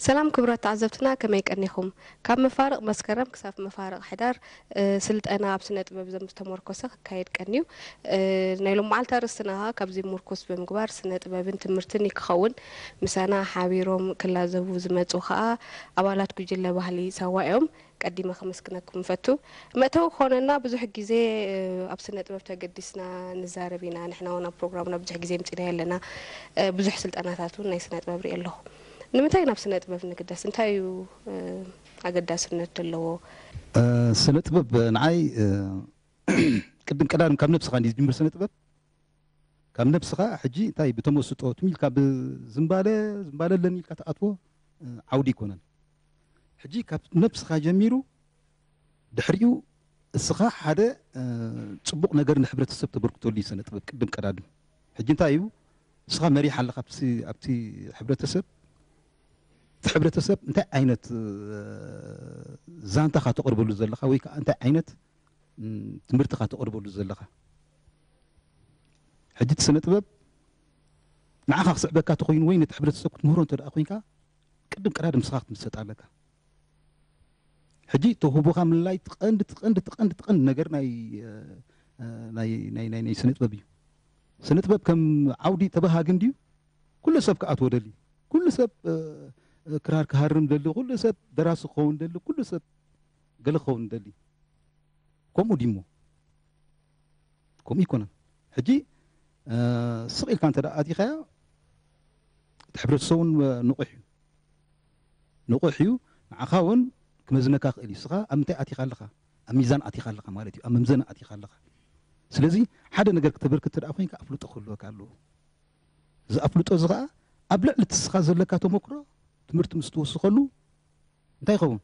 ሰላም ክቡራት ተዓዘብትና፣ ከመይ ቀኒኹም? ካብ መፋርቕ መስከረም ክሳብ መፋርቕ ሕዳር፣ እ፣ ስልጠና ኣብ ስነ ጥበብ ዘም-፣ ዝተመርኮሰ ክካየድ ቀንዩ። እ፣ ናይ ሎም መዓልቲ ኣርእስትና ኸኣ ካብዚ ምርኩስ ብምግባር ስነ ጥበብን ትምህርትን ክኸውን፣ ምሳና ሓቢሮም ክላዘቡ ዝመጹ ኸኣ ኣባላት ጉጅለ ባህሊ ሳዋ እዮም። ቀዲመ ከመስግነኩም እፈቱ። መእተዊ ክኾነና፣ ብዙሕ ግዜ፣ እ፣ ኣብ ስነ ጥበብ ተገዲስና ንዛረብ ኢና። ንሕና እውን ኣብ ፕሮግራምና ብዙሕ ግዜ ምጺና ኣለና። እ፣ ብዙሕ ስልጠናታት እውን ናይ ስነ ጥበብ ርኢ ኣለኹ። ንምንታይ ናብ ስነ ጥበብ ንግደስ? እንታይ እዩ፣ እ፣ ኣገዳስነት ዘለዎ? እ፣ ስነ ጥበብ ንዓይ፣ እ፣ ቅድም ቀዳድም ካብ ነብስኻ እንዲ ዝጅምር ስነ ጥበብ። ካብ ነብስኻ ሕጂ እንታይ ብተመስጦ ትም ኢልካ ብዝምባለ፣ ዝምባለ ኣለኒ ኢልካ ትኣትዎ፣ እ፣ ዓውዲ ኣይኮነን። ሕጂ ካብ ነብስኻ ጀሚሩ ድሕሪኡ እስኻ ሓደ፣ እ፣ ጽቡቕ ነገር ንሕብረተሰብ ተበርክተሉ እዩ ስነ ጥበብ ቅድም ቀዳድም። ሕጂ እንታይ እዩ? እስኻ መሪሕ ኣለኻ ኣብቲ፣ ኣብቲ ሕብረተሰብ። እቲ ሕብረተሰብ እንታይ ዓይነት፣ እ፣ ዛንታ ኻ ተቕርበሉ ዘለኻ ወይ ከዓ እንታይ ዓይነት፣ ም፣ ትምህርቲ ኻ ተቕርበሉ ዘለኻ? ሕጂ እቲ ስነ ጥበብ ንዓኻ ክስዕበካ ተኾይኑ ወይ ነቲ ሕብረተሰብ ክትምህሮ እንተ ደኣ ኮይንካ፣ ቅድም ቀዳድም ንስኻ ክትምሰጥ ኣለካ። ሕጂ ተውህቦኻ ምልላይ ትቐንድ፣ ትቐንድ፣ ትቐንድ፣ ትቐንድ ነገር ናይ፣ እ፣ ናይ፣ ናይ፣ ናይ፣ ናይ ስነ ጥበብ እዩ። ስነ ጥበብ ከም ዓውዲ ተበሃጊ እንድዩ። ኩሉ ሰብ ክኣትዎ ደሊ። ኩሉ ሰብ፣ እ፣ እ፣ ክራር ክሃርም ደሊ፣ ኩሉ ሰብ ደራሲ ክኸውን ደሊ፣ ኩሉ ሰብ ገለ ክኸውን ደሊ። ከምኡ ድሞ? ከምኡ ኣይኮነን። ሕጂ፣ እ፣ ስቕ ኢልካ እንተ ደኣ ኣቲኻዮ፣ እቲ ሕብረተሰብ እውን ንቑሕ እዩ። ንቑሕ እዩ። ንዓኻ እውን ክመዝነካ ክእል እዩ። ንስኻ ኣብ ምንታይ ኣቲኻ ኣለኻ? ኣብ ሚዛን ኣቲኻ ኣለኻ ማለት እዩ። ኣብ መምዘኒ ኣቲኻ ኣለኻ። ስለዚ ሓደ ነገር ክተበርክት እንተ ደኣ ኮይንካ ኣፍልጦ ክህልወካ ኣለዎ። እዚ ኣፍልጦ እዚ ኸኣ ኣብ ልዕሊ እቲ ንስኻ ዘለካ ተመክሮ ትምህርቲ ምስ ትወስኸሉ እንታይ ይኸውን?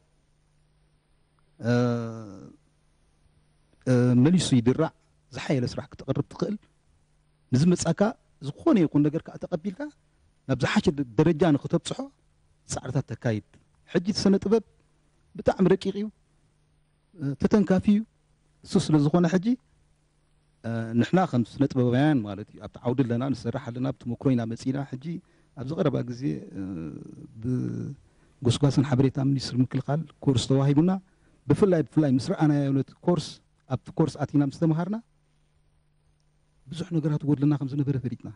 እ፣ እ፣ መሊሱ ይድራዕ፣ ዝሓየለ ስራሕ ክተቕርብ ትኽእል። ንዝመጻካ ዝኾነ ይኹን ነገር ከኣ ተቐቢልካ ናብ ዝሓሸ ደ-፣ ደረጃ ንኽተብጽሖ ጻዕርታት ተካይድ። ሕጂ እቲ ስነ ጥበብ ብጣዕሚ ረቂቕ እዩ፣ እ፣ ተተንካፊ እዩ። እሱ ስለ ዝኾነ ሕጂ፣ እ፣ ንሕና ከም ስነ ጥበባውያን ማለት እዩ፣ ኣብቲ ዓውዲ ኣለና፣ ንሰርሕ ኣለና፣ ብተመክሮ ኢና መጺና። ሕጂ ኣብዚ ቀረባ ግዜ፣ እ፣ ብጎስጓስን ሓበሬታ ሚኒስትሪ ምክልኻል ኮርስ ተዋሂቡና። ብፍላይ፣ ብፍላይ ምስ ረኣናዮ ነቲ ኮርስ፣ ኣብቲ ኮርስ ኣቲና ምስ ተምሃርና፣ ብዙሕ ነገራት ይጎድለና ከም ዝነበረ ፈሊጥና።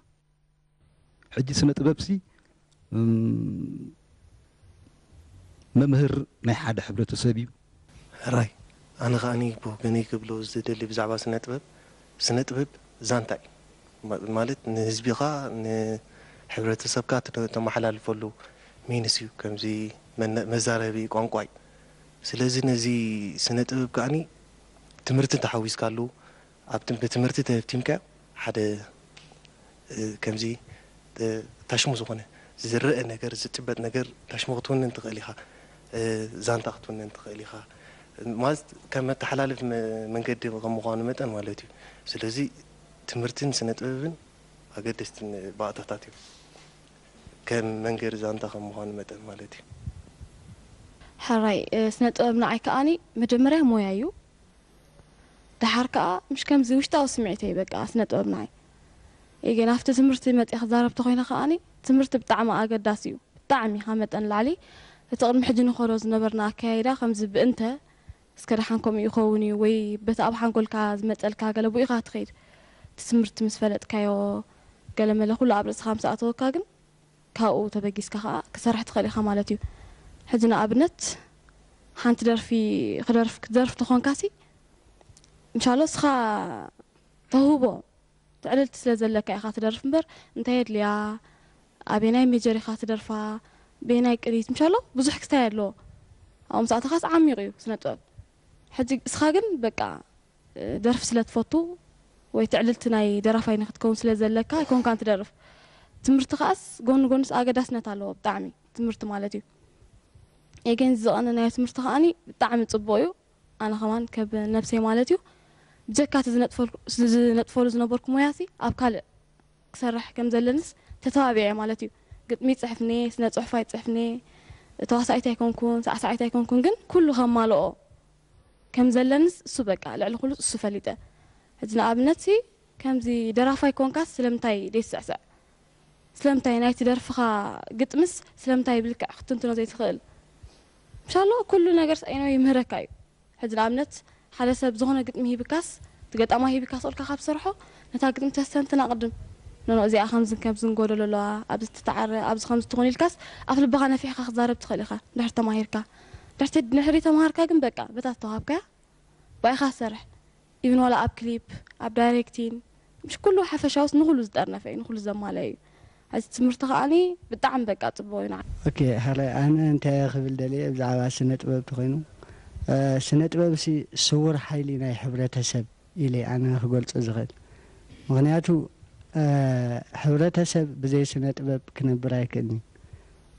ሕጂ ስነ ጥበብሲ፣ እም፣ መምህር ናይ ሓደ ሕብረተሰብ እዩ። ሕራይ፣ ኣነ ከኣኒ ብወገነይ ክብሎ ዝደሊ ብዛዕባ ስነ ጥበብ፣ ስነ ጥበብ ዛንታ እዩ። ማ-፣ ማለት ንህዝቢኻ፣ ንሕብረተሰብካ ትነ-፣ ተመሓላልፈሉ ሚንስ እዩ። ከምዚ መነ-፣ መዛረቢ ቋንቋ እዩ። ስለዚ ነዚ ስነ ጥበብ ከኣኒ ትምህርቲ እንተሓዊስካሉ፣ ኣብ ትም-፣ ብትምህርቲ ተህብቲምካ ሓደ፣ እ፣ ከምዚ፣ እ፣ ታሽሙ ዝኾነ ዝረአ ነገር፣ ዝጭበጥ ነገር ታሽሙ ክትውንን ትኽእል ኢኻ። እ፣ ዛንታ ክትውንን ትኽእል ኢኻ። ማለት ከም መተሓላለፊ መ-፣ መንገዲ ከም ምዃኑ መጠን ማለት እዩ። ስለዚ ትምህርትን ስነ ጥበብን ኣገደስትን ባእታታት እዮም። ከም መንገዲ ዛንታ ከም ምዃኑ መጠን ማለት እዩ። ሕራይ፣ እ፣ ስነ ጥበብ ንዓይ ከኣኒ መጀመርያ ሞያ እዩ። ደሓር ከኣ ምሽ ከምዚ ውሽጣዊ ስምዒተይ በቃ ስነ ጥበብ ንዓይ። እየ ግን ኣብቲ ትምህርቲ መጺኣ ክዛረብ ተኾይነ ከኣኒ ትምህርቲ ብጣዕሚ ኣገዳሲ እዩ። ብጣዕሚ ካብ መጠን ላዕሊ እቲ ቅድሚ ሕጂ ንኸዶ ዝነበርና ኣከያይዳ ከምዚ ብእንተ እስከ ደሓን ከምኡ ይኸውን እዩ ወይ በቲ ኣብ ሓንጎልካ ዝመጸልካ ገለ ብኡ ኢኻ ትኸይድ። እቲ ትምህርቲ ምስ ፈለጥካዮ ገለ መለ ኩሉ ኣብ ርእስኻ ምስ ኣተወካ ግን ካብኡ ተበጊስካ ከኣ ክሰርሕ ትኽእል ኢኻ ማለት እዩ። ሕጂ ንኣብነት ሓንቲ ደርፊ ክደርፍ-፣ ክትደርፍ ተኾንካሲ፣ እንሻሎ እስኻ ተውህቦ ትዕልልቲ ስለ ዘለካ ኢኻ ትደርፍ እምበር፣ እንታይ የድልያ፣ ኣበየናይ ሜጀር ኢኻ ትደርፋ፣ በየናይ ቅኒት፣ እንሻሎ ብዙሕ ክስታይ ኣለዎ። ኣብኡ ምስ ኣተኻስ ዓሚቕ እዩ ስነ ጥበብ። ሕጂ እስኻ ግን በቃ ደርፊ ስለ ትፈቱ ወይ ትዕልልቲ ናይ ደራፋይ ንክትከውን ስለ ዘለካ ኣይኮንካን ትደርፍ። ትምህርቲ ከኣስ ጎኒ ጎንስ ኣገዳስነት ኣለዎ ብጣዕሚ ትምህርቲ ማለት እዩ። ኤገን ዝቐነናዮ ትምህርቲ ከኣኒ ብጣዕሚ ጽቡቕ እዩ። ኣነ ከማን ከብ ነብሰይ ማለት እዩ ብጀካ እቲ ዝነጥፈሉ ዝነጥፈሉ ዝነበርኩ ሞያሲ ኣብ ካልእ ክሰርሕ ከም ዘለንስ ተተባቢዐ ማለት እዩ። ግጥሚ ይጽሕፍኒ፣ ስነ ጽሑፍ ኣይጽሕፍኒ፣ ተዋሳኢት ኣይኮንኩን፣ ሳዕሳዒት ኣይኮንኩን፣ ግን ኩሉ ከማልኦ ከም ዘለንስ እሱ በቃ ልዕሊ ኩሉ እሱ ፈሊጠ። ሕጂ ንኣብነት ሲ ከምዚ ደራፋይ ኮንካስ ስለምንታይ ደይትስዕስዕ? ስለምንታይ ናይቲ ደርፍኻ ግጥምስ ስለምንታይ ብልክዕ ክትትንትኖ ዘይትኽእል? ምሻሎ ኩሉ ነገርስ ኣይኖ ይምህረካ እዩ። ሕጂ ንኣብነት ሓደ ሰብ ዝኾነ ግጥሚ ሂብካስ፣ እቲ ገጣማይ ሂብካስ፣ ኦልካ ካብ ሰርሖ ነታ ግጥሚ ተስተንትና ቅድም። ኖኖ፣ እዚኣ ከምዝን ከምዝን ጎደሎ ኣለዋ፣ ኣብዚ ትተዓረ፣ ኣብዚ ከምዚ ትኹን ኢልካስ፣ ኣፍ ልብኻ ነፊሕካ ክትዛረብ ትኽእል ኢኻ፣ እንድሕር ተማሂርካ። ድሕቲ-፣ ድሕሪ ተማሃርካ ግን በቃ፣ በታ ዝተዋሃብካያ፣ ብኣይኻ ሰርሕ። ኢቭን ዋላ ኣብ ክሊፕ፣ ኣብ ዳይሬክቲን፣ ምሽ ኩሉ ሓፈሻውስ ንኹሉ ዝጠርነፈ እዩ፣ ንኹሉ ዘማልአ እዩ። ሕዚ ትምህርቲ ከኣኒ ብጣዕሚ በቃ ጽቡቕ እዩ ንዓይ። ኦኬ፣ ሕራይ፣ ኣነ እንታይ እየ ክብል ደልየ ብዛዕባ ስነ ጥበብ ተኾይኑ፣ እ፣ ስነ ጥበብ ሲ ስውር ሓይሊ ናይ ሕብረተሰብ ኢለ ኣነ ክገልጾ ዝኽእል። ምኽንያቱ፣ እ፣ ሕብረተሰብ ብዘይ ስነ ጥበብ ክነብር ኣይክእልን እዩ።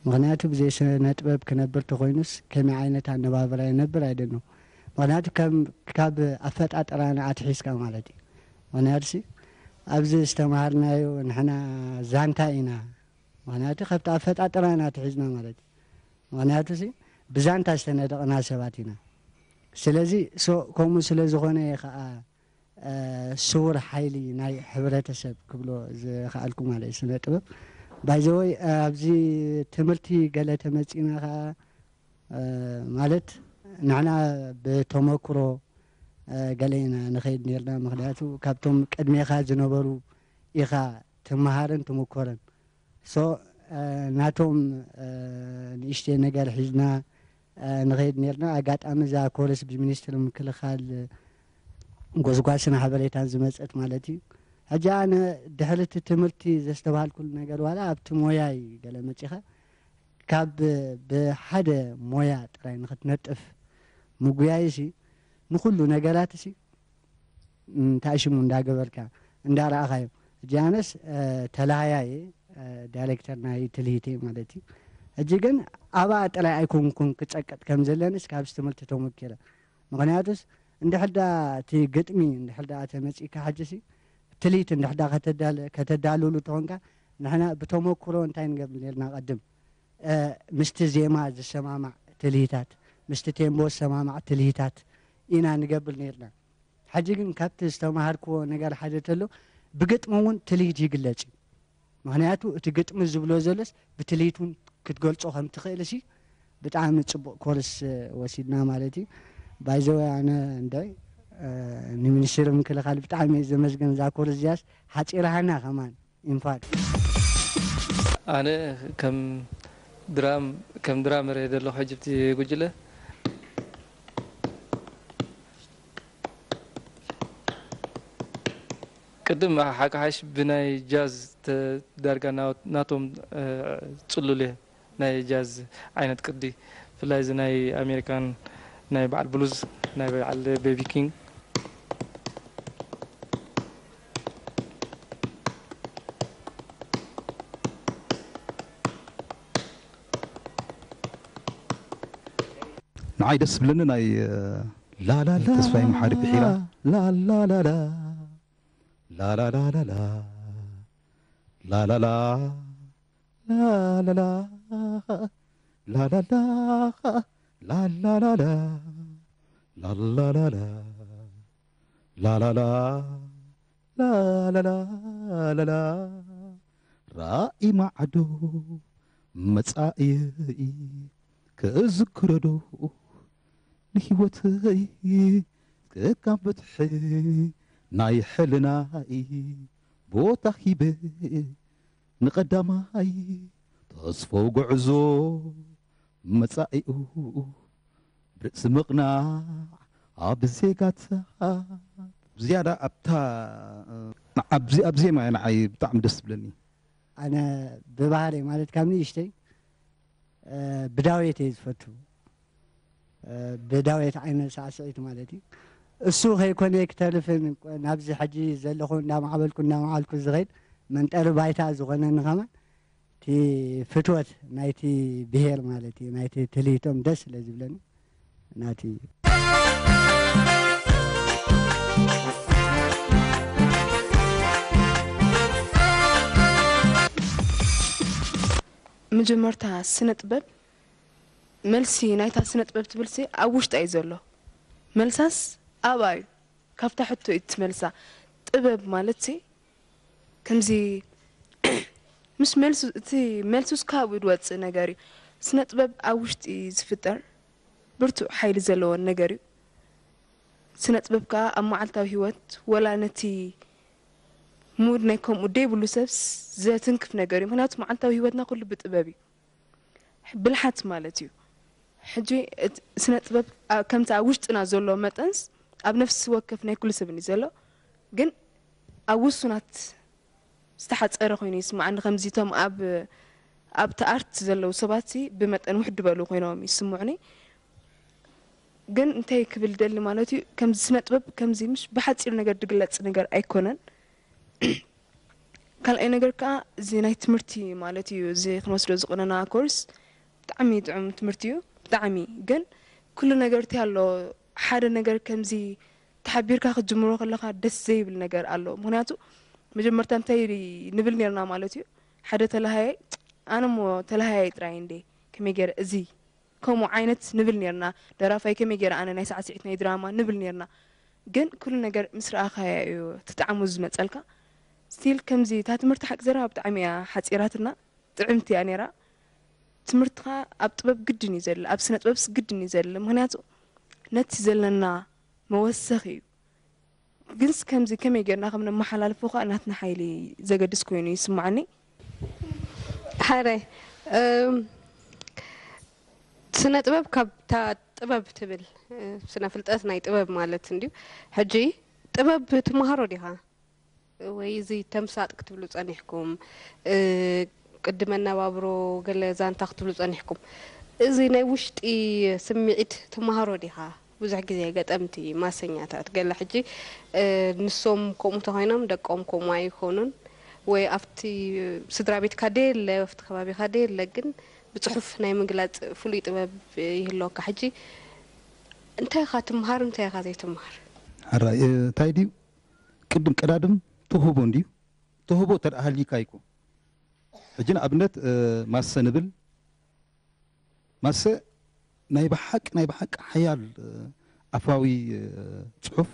ምኽንያቱ ብዘይ ስነ ጥበብ ክነብር ተኾይኑስ ከመይ ዓይነት ኣነባብራ ይነብር? I don't know። ምኽንያቱ ከም፣ ካብ ኣፈጣጥራና ኣትሒዝካ ማለት እዩ። ምኽንያቱ ሲ ኣብዚ ዝተምሃርናዮ ንሕና ዛንታ ኢና። ምኽንያቱ ካብቲ ኣፈጣጥራና ኣትሒዝና ማለት እዩ። ምኽንያቱ ሲ ብዛንታ ዝተነደቕና ሰባት ኢና። ስለዚ ሶ-፣ ከምኡ ስለ ዝኾነ እየ ኸዓ፣ እ፣ ስውር ሓይሊ ናይ ሕብረተሰብ ክብሎ ዝኸኣልኩ ማለት እዩ። ስነ ጥበብ ባይዘወይ ኣብዚ ትምህርቲ ገለ ተመጺና ኸዓ፣ እ፣ ማለት ንሕና ብተመክሮ፣ እ፣ ገለ ኢና ንኸይድ ነርና። ምኽንያቱ ካብቶም ቅድሜኻ ዝነበሩ ኢኻ ትመሃርን ትምኮረን። ሶ፣ እ፣ ናቶም፣ እ፣ ንእሽተይ ነገር ሒዝና፣ እ፣ ንኸይድ ነርና። ኣጋጣሚ እዛ ኮርስ ብሚኒስትሪ ምክልኻል ጎስጓስን ሓበሬታን ዝመጸት ማለት እዩ። ሕጂ ኣነ ድሕሪ እቲ ትምህርቲ ዘስተብሃልኩሉ ነገር ዋላ ኣብቲ ሞያይ ገለ መጺኻ ካብ ብሓደ ሞያ ጥራይ ንኽትነጥፍ ምጉያይሲ ንኹሉ ነገራትሲ እንታይ ሽሙ እንዳገበርካ እንዳረኣኻዮ። ሕጂ ኣነስ፣ እ፣ ተላሃያየ፣ እ፣ ዳይሬክተር ናይ ትልሂተይ ማለት እዩ። ሕጂ ግን ኣብኣ ጥራይ ኣይኮንኩን ክጸቅጥ ከም ዘለንስ ካብዚ ትምህርቲ ተመኪረ። ምኽንያቱስ እንድሕር ደኣ እቲ ግጥሚ እንድሕር ደኣ ተመጺእካ ሕጂሲ ትልሂት እንድሕር ደኣ ከተዳል-፣ ከተዳልውሉ ተኾንካ ንሕና ብተመክሮ እንታይ ንገብር ነርና ቀድም፣ እ፣ ምስቲ ዜማ ዝሰማማዕ ትልሂታት፣ ምስቲ ቴምቦ ዝሰማማዕ ትልሂታት ኢና ንገብር ነርና። ሕጂ ግን ካብቲ ዝተምሃርክዎ ነገር ሓደ ተሎ ብግጥሚ እውን ትልሂት ይግለጽ እዩ። ምኽንያቱ እቲ ግጥሚ ዝብሎ ዘሎስ ብትልሂት እውን ክትገልጾ ከም ትኽእል ሲ ብጣዕሚ ጽቡቕ ኮርስ ወሲድና ማለት እዩ። ባይዘወይ ኣነ እንደ፣ እ፣ ንሚኒስትሪ ምክልኻል ብጣዕሚ እየ ዘመስግን እዛ ኮርስ እዚኣስ ሓጺርሃና ከማን። ኢንፋክት ኣነ ከም ድራም ከም ድራመር እየ ዘለኹ ሕጂ ኣብቲ ጉጅለ። ቅድም ሓቂ ሓሽ ብናይ ጃዝ ተ-፣ ዳርጋ ና-፣ ናቶም፣ እ፣ ጽሉል እየ ናይ ጃዝ ዓይነት ቅዲ፣ ብፍላይ እዚ ናይ ኣሜሪካን ናይ በዓል ብሉዝ ናይ በዓል ቤቢ ኪንግ። ንዓይ ደስ ዝብለኒ ናይ፣ እ፣ ላላላ ተስፋይ መሓሪ ብሒራ። ላላላላ ላላላላላ ላላላ ላላላ ላላላ ላላላላ ላላላላ ላላላ ላላላላላ ራኢ ማዕዶ መጻኢየይ ክዝክረዶ ንህይወተይ ከካም ፍትሒ ናይ ሕልናይ ቦታ ሂበ ንቐዳማይ ተስፎ ጉዕዞ መጻኢኡ ብርእሲ ምቕናዕ ኣብ ዜጋታት። ዝያዳ ኣብታ ኣብዚ ኣብ ዜማ እያ ንዓይ ብጣዕሚ ደስ ትብለኒ። ኣነ ብባህሪ ማለት ካብ ንእሽተይ ብዳውየት እየ ዝፈቱ። ብዳውየት ዓይነት ሳዕስዒት ማለት እዩ። እሱ ከይኮነ ክተርፍን ናብዚ ሕጂ ዘለኹ እንዳማዕበልኩ እንዳማዕበልኩ ዝኸይድ መንጠሪ ባይታ ዝኾነኒ ከማን እቲ ፍትወት ናይቲ ብሄር ማለት እዩ ናይቲ ትልሂቶም ደስ ስለ ዝብለኒ ናቲ መጀመርታ ስነ ጥበብ መልሲ ናይታ ስነ ጥበብ ትብልሲ ኣብ ውሽጣ እዩ ዘሎ። መልሳስ ኣብኣ እዩ። ካብታ ሕቶ እዩ ትመልሳ። ጥበብ ማለትሲ ከምዚ ምስ መልሱ እቲ መልሱስ ካብኡ ዝወፅእ ነገር እዩ። ስነ ጥበብ ኣብ ውሽጢ ዝፍጠር ብርቱዕ ሓይሊ ዘለዎን ነገር እዩ። ስነ ጥበብ ከዓ ኣብ መዓልታዊ ህይወት ወላ ነቲ ሙድ ናይ ከምኡ ደይብሉ ሰብስ ዘትንክፍ ነገር እዩ። ምክንያቱ መዓልታዊ ህይወትና ኩሉ ብጥበብ እዩ። ብልሓት ማለት እዩ። ሕጂ እቲ ስነ ጥበብ ኣ- ከምቲ ኣብ ውሽጥና ዘሎ መጠንስ ኣብ ነፍሲ ወከፍ ናይ ኩሉ ሰብን እዩ ዘሎ። ግን ኣብ ውሱናት ዝተሓፀረ ኮይኑ ይስማዓኒ። ከምዚ እቶም ኣብ ኣብቲ ኣርት ዘለዉ ሰባት ብመጠን ውሕድ በሉ ኮይኖም ይስምዑኒ። ግን እንታይ ክብል ደሊ ማለት እዩ፣ ከምዚ ስነ ጥበብ ከምዚ ምሽ ብሓፂር ነገር ድግለፅ ነገር ኣይኮነን። ካልኣይ ነገር ከዓ እዚ ናይ ትምህርቲ ማለት እዩ፣ እዚ ክንወስዶ ዝቆነና ኮርስ ብጣዕሚ ጥዑም ትምህርቲ እዩ። ብጣዕሚ ግን ኩሉ ነገር እቲ ኣሎ ሓደ ነገር ከምዚ ተሓቢርካ ክትጅምሮ ከለካ ደስ ዘይብል ነገር ኣሎ። ምክንያቱ መጀመርታ እንታይ ንብል ነርና ማለት እዩ፣ ሓደ ተላሃያይ ኣነ ሞ ተላሃያይ ጥራይ እንዴ ከመይ ገይረ እዚ ከምኡ ዓይነት ንብል ነርና። ደራፋይ ከመይ ገይረ ኣነ ናይ ሳዕስዒት ናይ ድራማ ንብል ነርና። ግን ኩሉ ነገር ምስ ረኣኻያ እዩ እቲ ጣዕሙ ዝመፀልካ። ስቲል ከምዚ እታ ትምህርቲ ሓቂ ዘረባ ብጣዕሚ እያ ሓፂራትና፣ ጥዕምቲ እያ ነይራ። ትምህርትኻ ኣብ ጥበብ ግድን እዩ ዘለ፣ ኣብ ስነ ጥበብስ ግድን እዩ ዘለ። ምክንያቱ ነቲ ዘለና መወሰኺ እዩ። ግንስ ከምዚ ከመይ ጌርና ከም ነመሓላልፎ ከዓ ናትና ሓይሊ ዘገድስ ኮይኑ ይስማዓኒ። ሓራይ እም፣ ስነ ጥበብ ካብታ ጥበብ ትብል እ፣ ስነ ፍልጠት ናይ ጥበብ ማለት እንድዩ። ሕጂ ጥበብ ትመሃሮ ዲኻ ወይ እዚ ተምሳጥ ክትብሉ ጸኒሕኩም እ፣ ቅዲ መነባብሮ ገለ ዛንታ ክትብሉ ጸኒሕኩም፣ እዚ ናይ ውሽጢ ስምዒት ትመሃሮ ዲኻ? ብዙሕ ግዜ ገጠምቲ ማሰኛታት ገለ ሕጂ እ፣ ንሶም ከምኡ ተኾይኖም ደቆም ከምኡ ኣይኮኑን ወይ ኣብቲ ስድራ ቤትካ ደየለ ኣብቲ ከባቢኻ ደየለ ግን ብፅሑፍ ናይ ምግላፅ ፍሉይ ጥበብ ይህልወካ። ሕጂ እንታይ ኢኻ ትምሃር እንታይ ኢኻ ዘይትምሃር? ሕራይ እንታይ ድዩ ቅድም ቀዳድም ተውህቦ እንድዩ። ተውህቦ ተደኣ ሃልይካ ይኮ ሕጂ ንኣብነት ማሰ ንብል ማሰ ናይ ብሓቂ ናይ ብሓቂ ሓያል ኣፋዊ ፅሑፍ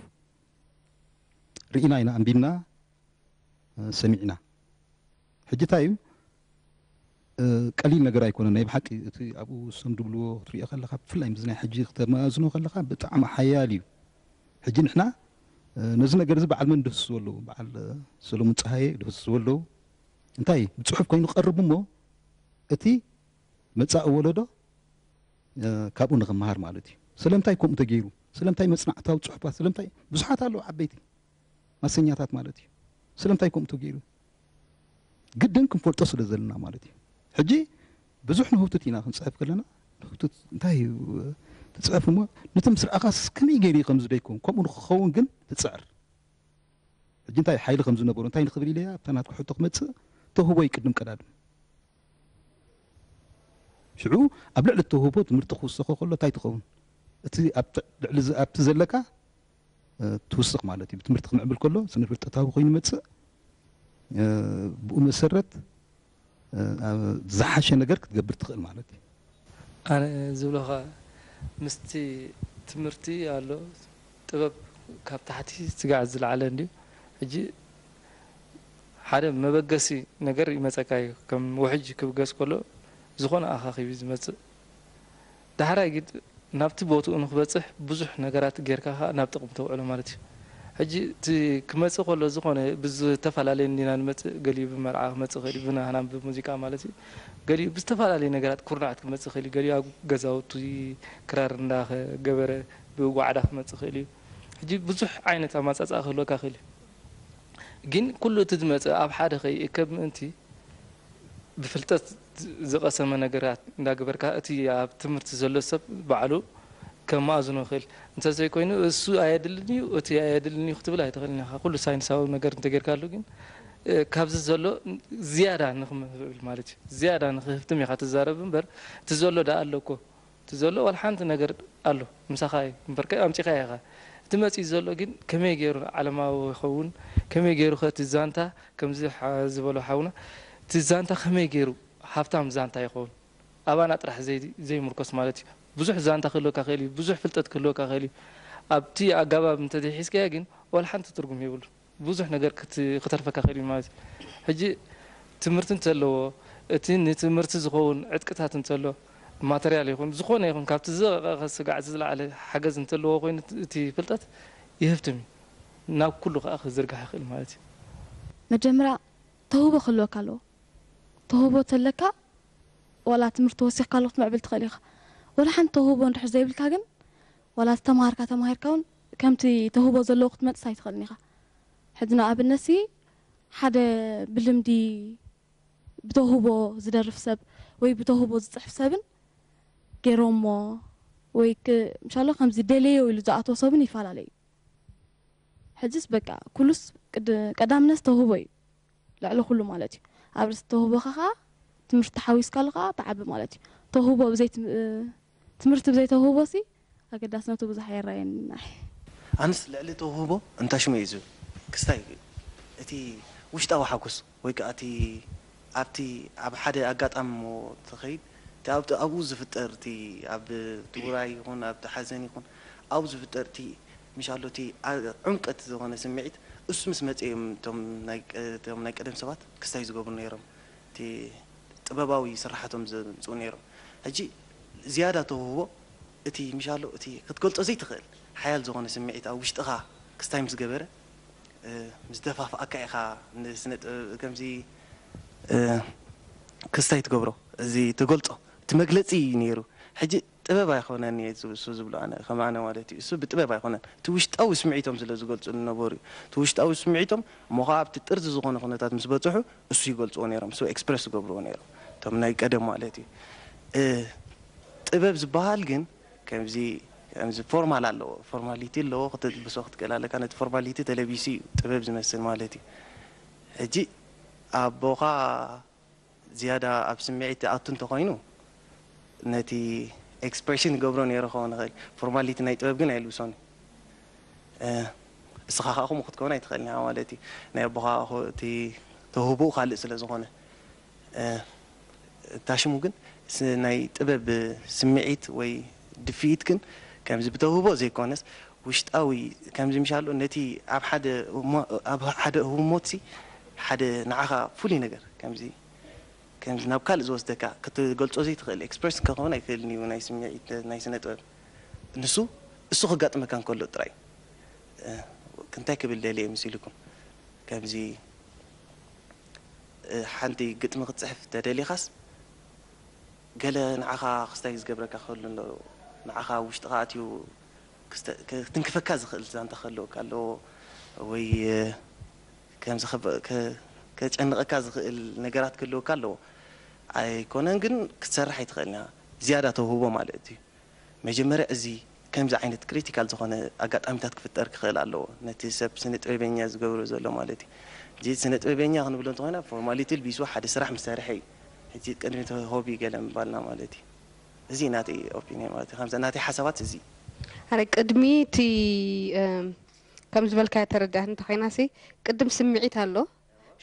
ርኢና ኢና ኣንቢብና ሰሚዕና። ሕጂ እንታይ እዩ ቀሊል ነገር ኣይኮነን ናይ ብሓቂ እቲ ኣብኡ ሰም ድብልዎ ክትሪኦ ከለካ ብፍላይ ምስ ናይ ሕጂ ክተመዛዝኖ ከለካ ብጣዕሚ ሓያል እዩ። ሕጂ ንሕና ነዚ ነገር እዚ በዓል መን ድህስስዎ ኣለዉ? በዓል ሰሎሙን ፀሃየ ድህስስዎ ኣለዉ። እንታይ ብፅሑፍ ኮይኑ ክቐርብ እሞ እቲ መፃኢ ወለዶ ካብኡ ንክመሃር ማለት እዩ። ስለምንታይ ከምኡ ተገይሩ? ስለምንታይ መፅናዕታዊ ፅሑፋት ስለምንታይ ብዙሓት ኣለዉ ዓበይቲ ማሰኛታት ማለት እዩ። ስለምንታይ ከምኡ ተገይሩ? ግድን ክንፈልጦ ስለ ዘለና ማለት እዩ። ሕጂ ብዙሕ ንህውትት ኢና ክንፅሕፍ ከለና ንህውትት እንታይ እዩ ትፅሕፍ እሞ ነቲ ምስ ረኣኻስ ከመይ ገይሩ እዩ ከምዚ ደይከውን ከምኡ ንክኸውን ግን ትፅዕር። ሕጂ እንታይ ሓይሊ ከም ዝነበሮ እንታይ ንኽብል ኢለ ኣብታ ናትካ ሕቶ ክመፅእ ተውህቦ ይቅድም ቀዳድም። ሽዑ ኣብ ልዕሊ ተውህቦ ትምህርቲ ክውሰኾ ከሎ እንታይ ትኸውን? እቲ ኣብቲ ዘለካ ትውስኽ ማለት እዩ። ትምህርቲ ክምዕብል ከሎ ስነ ፍልጠታዊ ኮይኑ ይመፅእ። ብኡ መሰረት ዝሓሸ ነገር ክትገብር ትኽእል ማለት እዩ። ኣነ ዝብሎ ኸዓ ምስቲ ትምህርቲ ኣሎ ጥበብ ካብ ታሕቲ ስጋዕ ዝለዓለ እንድዩ። ሕጂ ሓደ መበገሲ ነገር ይመፀካ እዩ። ከም ውሕጅ ክብገስ ከሎ ዝኾነ ኣኻኺብ እዩ ዝመፅእ። ዳሕራይ ግን ናብቲ ቦትኡ ንክበፅሕ ብዙሕ ነገራት ጌርካ ከዓ ናብ ጥቕሚ ተውዕሎ ማለት እዩ። ሕጂ እቲ ክመፅእ ከሎ ዝኾነ ብዝተፈላለየ እንዲና ንመፅእ፣ ገሊኡ ብመርዓ ክመፅእ ይኽእል እዩ፣ ብናህናም ብሙዚቃ ማለት እዩ። ገሊኡ ብዝተፈላለየ ነገራት ኩርናዓት ክመፅእ ይኽእል እዩ፣ ገሊኡ ኣብ ገዛውቲ ክራር እንዳገበረ ብጓዕዳ ክመፅእ ይኽእል እዩ። ሕጂ ብዙሕ ዓይነት ኣማፃፅኣ ክህልወካ ይኽእል እዩ። ግን ኩሉ እቲ ዝመፅእ ኣብ ሓደ ከይእከብ ምእንቲ ብፍልጠት ዝቐሰመ ነገራት እንዳገበርካ እቲ ኣብ ትምህርቲ ዘሎ ሰብ ባዕሉ ከማእዝኖ ይኽእል። እንተዘይኮይኑ እሱ ኣየድልን እዩ እቲ ኣየድልን እዩ ክትብል ኣይትኽእልን ኢኻ። ኩሉ ሳይንሳዊ ነገር እንተጌርካሉ ግን ካብዚ ዘሎ ዝያዳ ንኽምህብል ማለት እዩ። ዝያዳ ንኽህፍትም ኢኻ ትዛረብ እምበር እቲ ዘሎ ደኣ ኣሎ እኮ። እቲ ዘሎ ዋላ ሓንቲ ነገር ኣሎ ምሳኻ እዩ እምበር ኣምፂኻዮ ኢኻ። እቲ መፂኡ ዘሎ ግን ከመይ ገይሩ ዓለማዊ ይኸውን፣ ከመይ ገይሩ ኸ እቲ ዛንታ ከምዚ ዝበሎ ሓውና እቲ ዛንታ ከመይ ገይሩ ሃብታም ዛንታ ይኸውን ኣባና ጥራሕ ዘይምርኮስ ማለት እዩ። ብዙሕ ዛንታ ክህልወካ ክእል እዩ፣ ብዙሕ ፍልጠት ክህልወካ ክእል እዩ። ኣብቲ ኣጋባብ እንተዘይሒዝካዮ ግን ዋላ ሓንቲ ትርጉም የብሉን። ብዙሕ ነገር ክተርፈካ ክእል እዩ ማለት እዩ። ሕጂ ትምህርቲ እንተለዎ፣ እቲ ንትምህርቲ ዝኸውን ዕጥቅታት እንተሎ፣ ማተርያል ይኹን ዝኾነ ይኹን ካብቲ ዝረቐቐ ስጋዕ ዝለዓለ ሓገዝ እንተለዎ ኮይኑ፣ እቲ ፍልጠት ይህብትም እዩ። ናብ ኩሉ ከኣ ክዝርጋሕ ይኽእል ማለት እዩ። መጀመርያ ተውህቦ ክህልወካ ኣለዎ። ተውህቦ ተለካ ዋላ ትምህርቲ ወሲኽካ ኣሎ ክትምዕብል ትኽእል ኢኻ። ዋላ ሓንቲ ተውህቦ እንድሕር ዘይብልካ ግን ዋላ ዝተምሃርካ ተማሂርካ እውን ከምቲ ተውህቦ ዘለዎ ክትመፅስ ኣይትኽእልን ኢኻ። ሕዚ ንኣብነት ሲ ሓደ ብልምዲ ብተውህቦ ዝደርፍ ሰብ ወይ ብተውህቦ ዝፅሕፍ ሰብን ገይሮሞ ወይ ክ- ምሻሎ ከምዚ ደለዮ ኢሉ ዝኣተዎ ሰብን ይፈላለዩ። ሕጅስ በቃ ኩሉስ ቅድ- ቀዳምነት ተውህቦ እዩ ልዕሊ ኩሉ ማለት እዩ። ኣብ ርእሲ ተውህቦኻ ኸዓ ትምህርቲ ተሓዊስካሉ ኸዓ ትዓቢ ማለት እዩ። ተውህቦ ብዘይ ትም- ትምህርቲ ብዘይ ተውህቦ ሲ ኣገዳስነቱ ብዙሕ ኣይረኣየንን ኣነ። ኣንስ ልዕሊ ተውህቦ እንታይ ሽሙ እዩ ዝብል ክስታይ እቲ ውሽጣዊ ሓጎስ ወይ ከዓ እቲ ኣብቲ ኣብ ሓደ ኣጋጣሚ እሞ ትኸይድ እቲ ኣብቲ ኣብኡ ዝፍጠር እቲ ኣብ እቲ ውራይ ይኹን ኣብቲ ሓዘን ይኹን ኣብኡ ዝፍጠር እቲ ምሻሎ እቲ ዓ- ዕምቀት ዝኾነ ስምዒት እሱ ምስ መፀ እዮም እቶም ናይ ቀ- እቶም ናይ ቀደም ሰባት ክስታይ ዝገብሩ ነይሮም እቲ ጥበባዊ ስራሓቶም ዘምፅኡ ነይሮም ሕጂ ዝያዳ ተውህቦ እቲ ምሻሎ እቲ ክትገልፆ ዘይትኽእል ሓያል ዝኾነ ስምዒት ኣብ ውሽጥኻ ክስታይ ምስ ገበረ ምስ ደፋፍኣካ ኢኻ ንስነ ጥበብ ከምዚ ክስታይ ትገብሮ እዚ ትገልፆ እቲ መግለፂ እዩ ነይሩ ሕጂ ጥበብ ኣይኮነን እየ እሱ ዝብሎ ኣነ ከም ኣነ ማለት እዩ እሱ ብጥበብ ኣይኮነን እቲ ውሽጣዊ ስምዒቶም ስለ ዝገልፁ ዝነበሩ እዩ እቲ ውሽጣዊ ስምዒቶም እሞ ከዓ ኣብቲ ጥርዚ ዝኾነ ኩነታት ምስ በፅሑ እሱ ይገልፅዎ ነይሮም እሱ ኤክስፕረስ ዝገብርዎ ነይሮም እቶም ናይ ቀደም ማለት እዩ ጥበብ ዝበሃል ግን ከምዚ ከምዚ ፎርማል ኣለዎ ፎርማሊቲ ኣለዎ ክትልብሶ ክትክእል ኣለካ ነቲ ፎርማሊቲ ተለቢሱ እዩ ጥበብ ዝመስል ማለት እዩ ሕጂ ኣቦኻ ዝያዳ ኣብ ስምዒት ኣቱ እንተኮይኑ ነቲ ኤክስፕሬሽን ይገብሮ ነይሩ ክኸውን ይኽእል ፎርማሊቲ ናይ ጥበብ ግን ኣይልብሶን እስኻ ከዓ ከምኡ ክትከውን ኣይትኽእል ኒኻ ማለት እዩ ናይ ኣቦኻ እቲ ተውህቦኡ ካልእ ስለ ዝኾነ እታ ሽሙ ግን ናይ ጥበብ ስምዒት ወይ ድፍኢት ግን ከምዚ ብተውህቦ ዘይኮነስ ውሽጣዊ ከምዚ ምሻሎ ነቲ ኣብ ሓደ ኣብ ሓደ ህሞት ሲ ሓደ ንዓኻ ፍሉይ ነገር ከምዚ ከምዚ ናብ ካልእ ዝወስደካ ክትገልጾ ዘይትኽእል ኤክስፕረስ ከኸውን ኣይክእልን እዩ ናይ ስምዒት ናይ ስነ ጥበብ ንሱ እሱ ክጋጥመካ እንከሎ ጥራይ እንታይ ክብል ደልየ ምስ ኢልኩም ከምዚ ሓንቲ ግጥሚ ክትፅሕፍ ተደሊኻስ ገለ ንዓኻ ክስታይ ዝገብረካ ክህሉ እንዶ ንዓኻ ውሽጥኻ ኣትዩ ክትንክፈካ ዝኽእል ዛንታ ክህልወካ ኣለዎ ወይ ከምዚ ከጨንቐካ ዝኽእል ነገራት ክህልወካ ኣለዎ ኣይኮነን ግን ክትሰርሕ ኣይትኽእልን እያ ዝያዳ ተውህቦ ማለት እዩ መጀመርያ እዚ ከምዚ ዓይነት ክሪቲካል ዝኾነ ኣጋጣሚታት ክፍጠር ክኽእል ኣለዎ ነቲ ሰብ ስነ ጥበበኛ ዝገብሮ ዘሎ ማለት እዩ እዚ ስነ ጥበበኛ ክንብሎ እንተኾይና ፎርማሊቲ ልቢሱ ሓደ ስራሕ ምስ ሰርሐ እዩ ሕጂ ቅድሚ እቲ ሆቢ ገለ ምባልና ማለት እዩ እዚ ናተይ ኦፒንየን ማለት እዩ ከምዚ ናተይ ሓሳባት እዚ ኣነ ቅድሚ እቲ ከም ዝበልካዮ ተረዳእት እንተኾይና ሲ ቅድም ስምዒት ኣሎ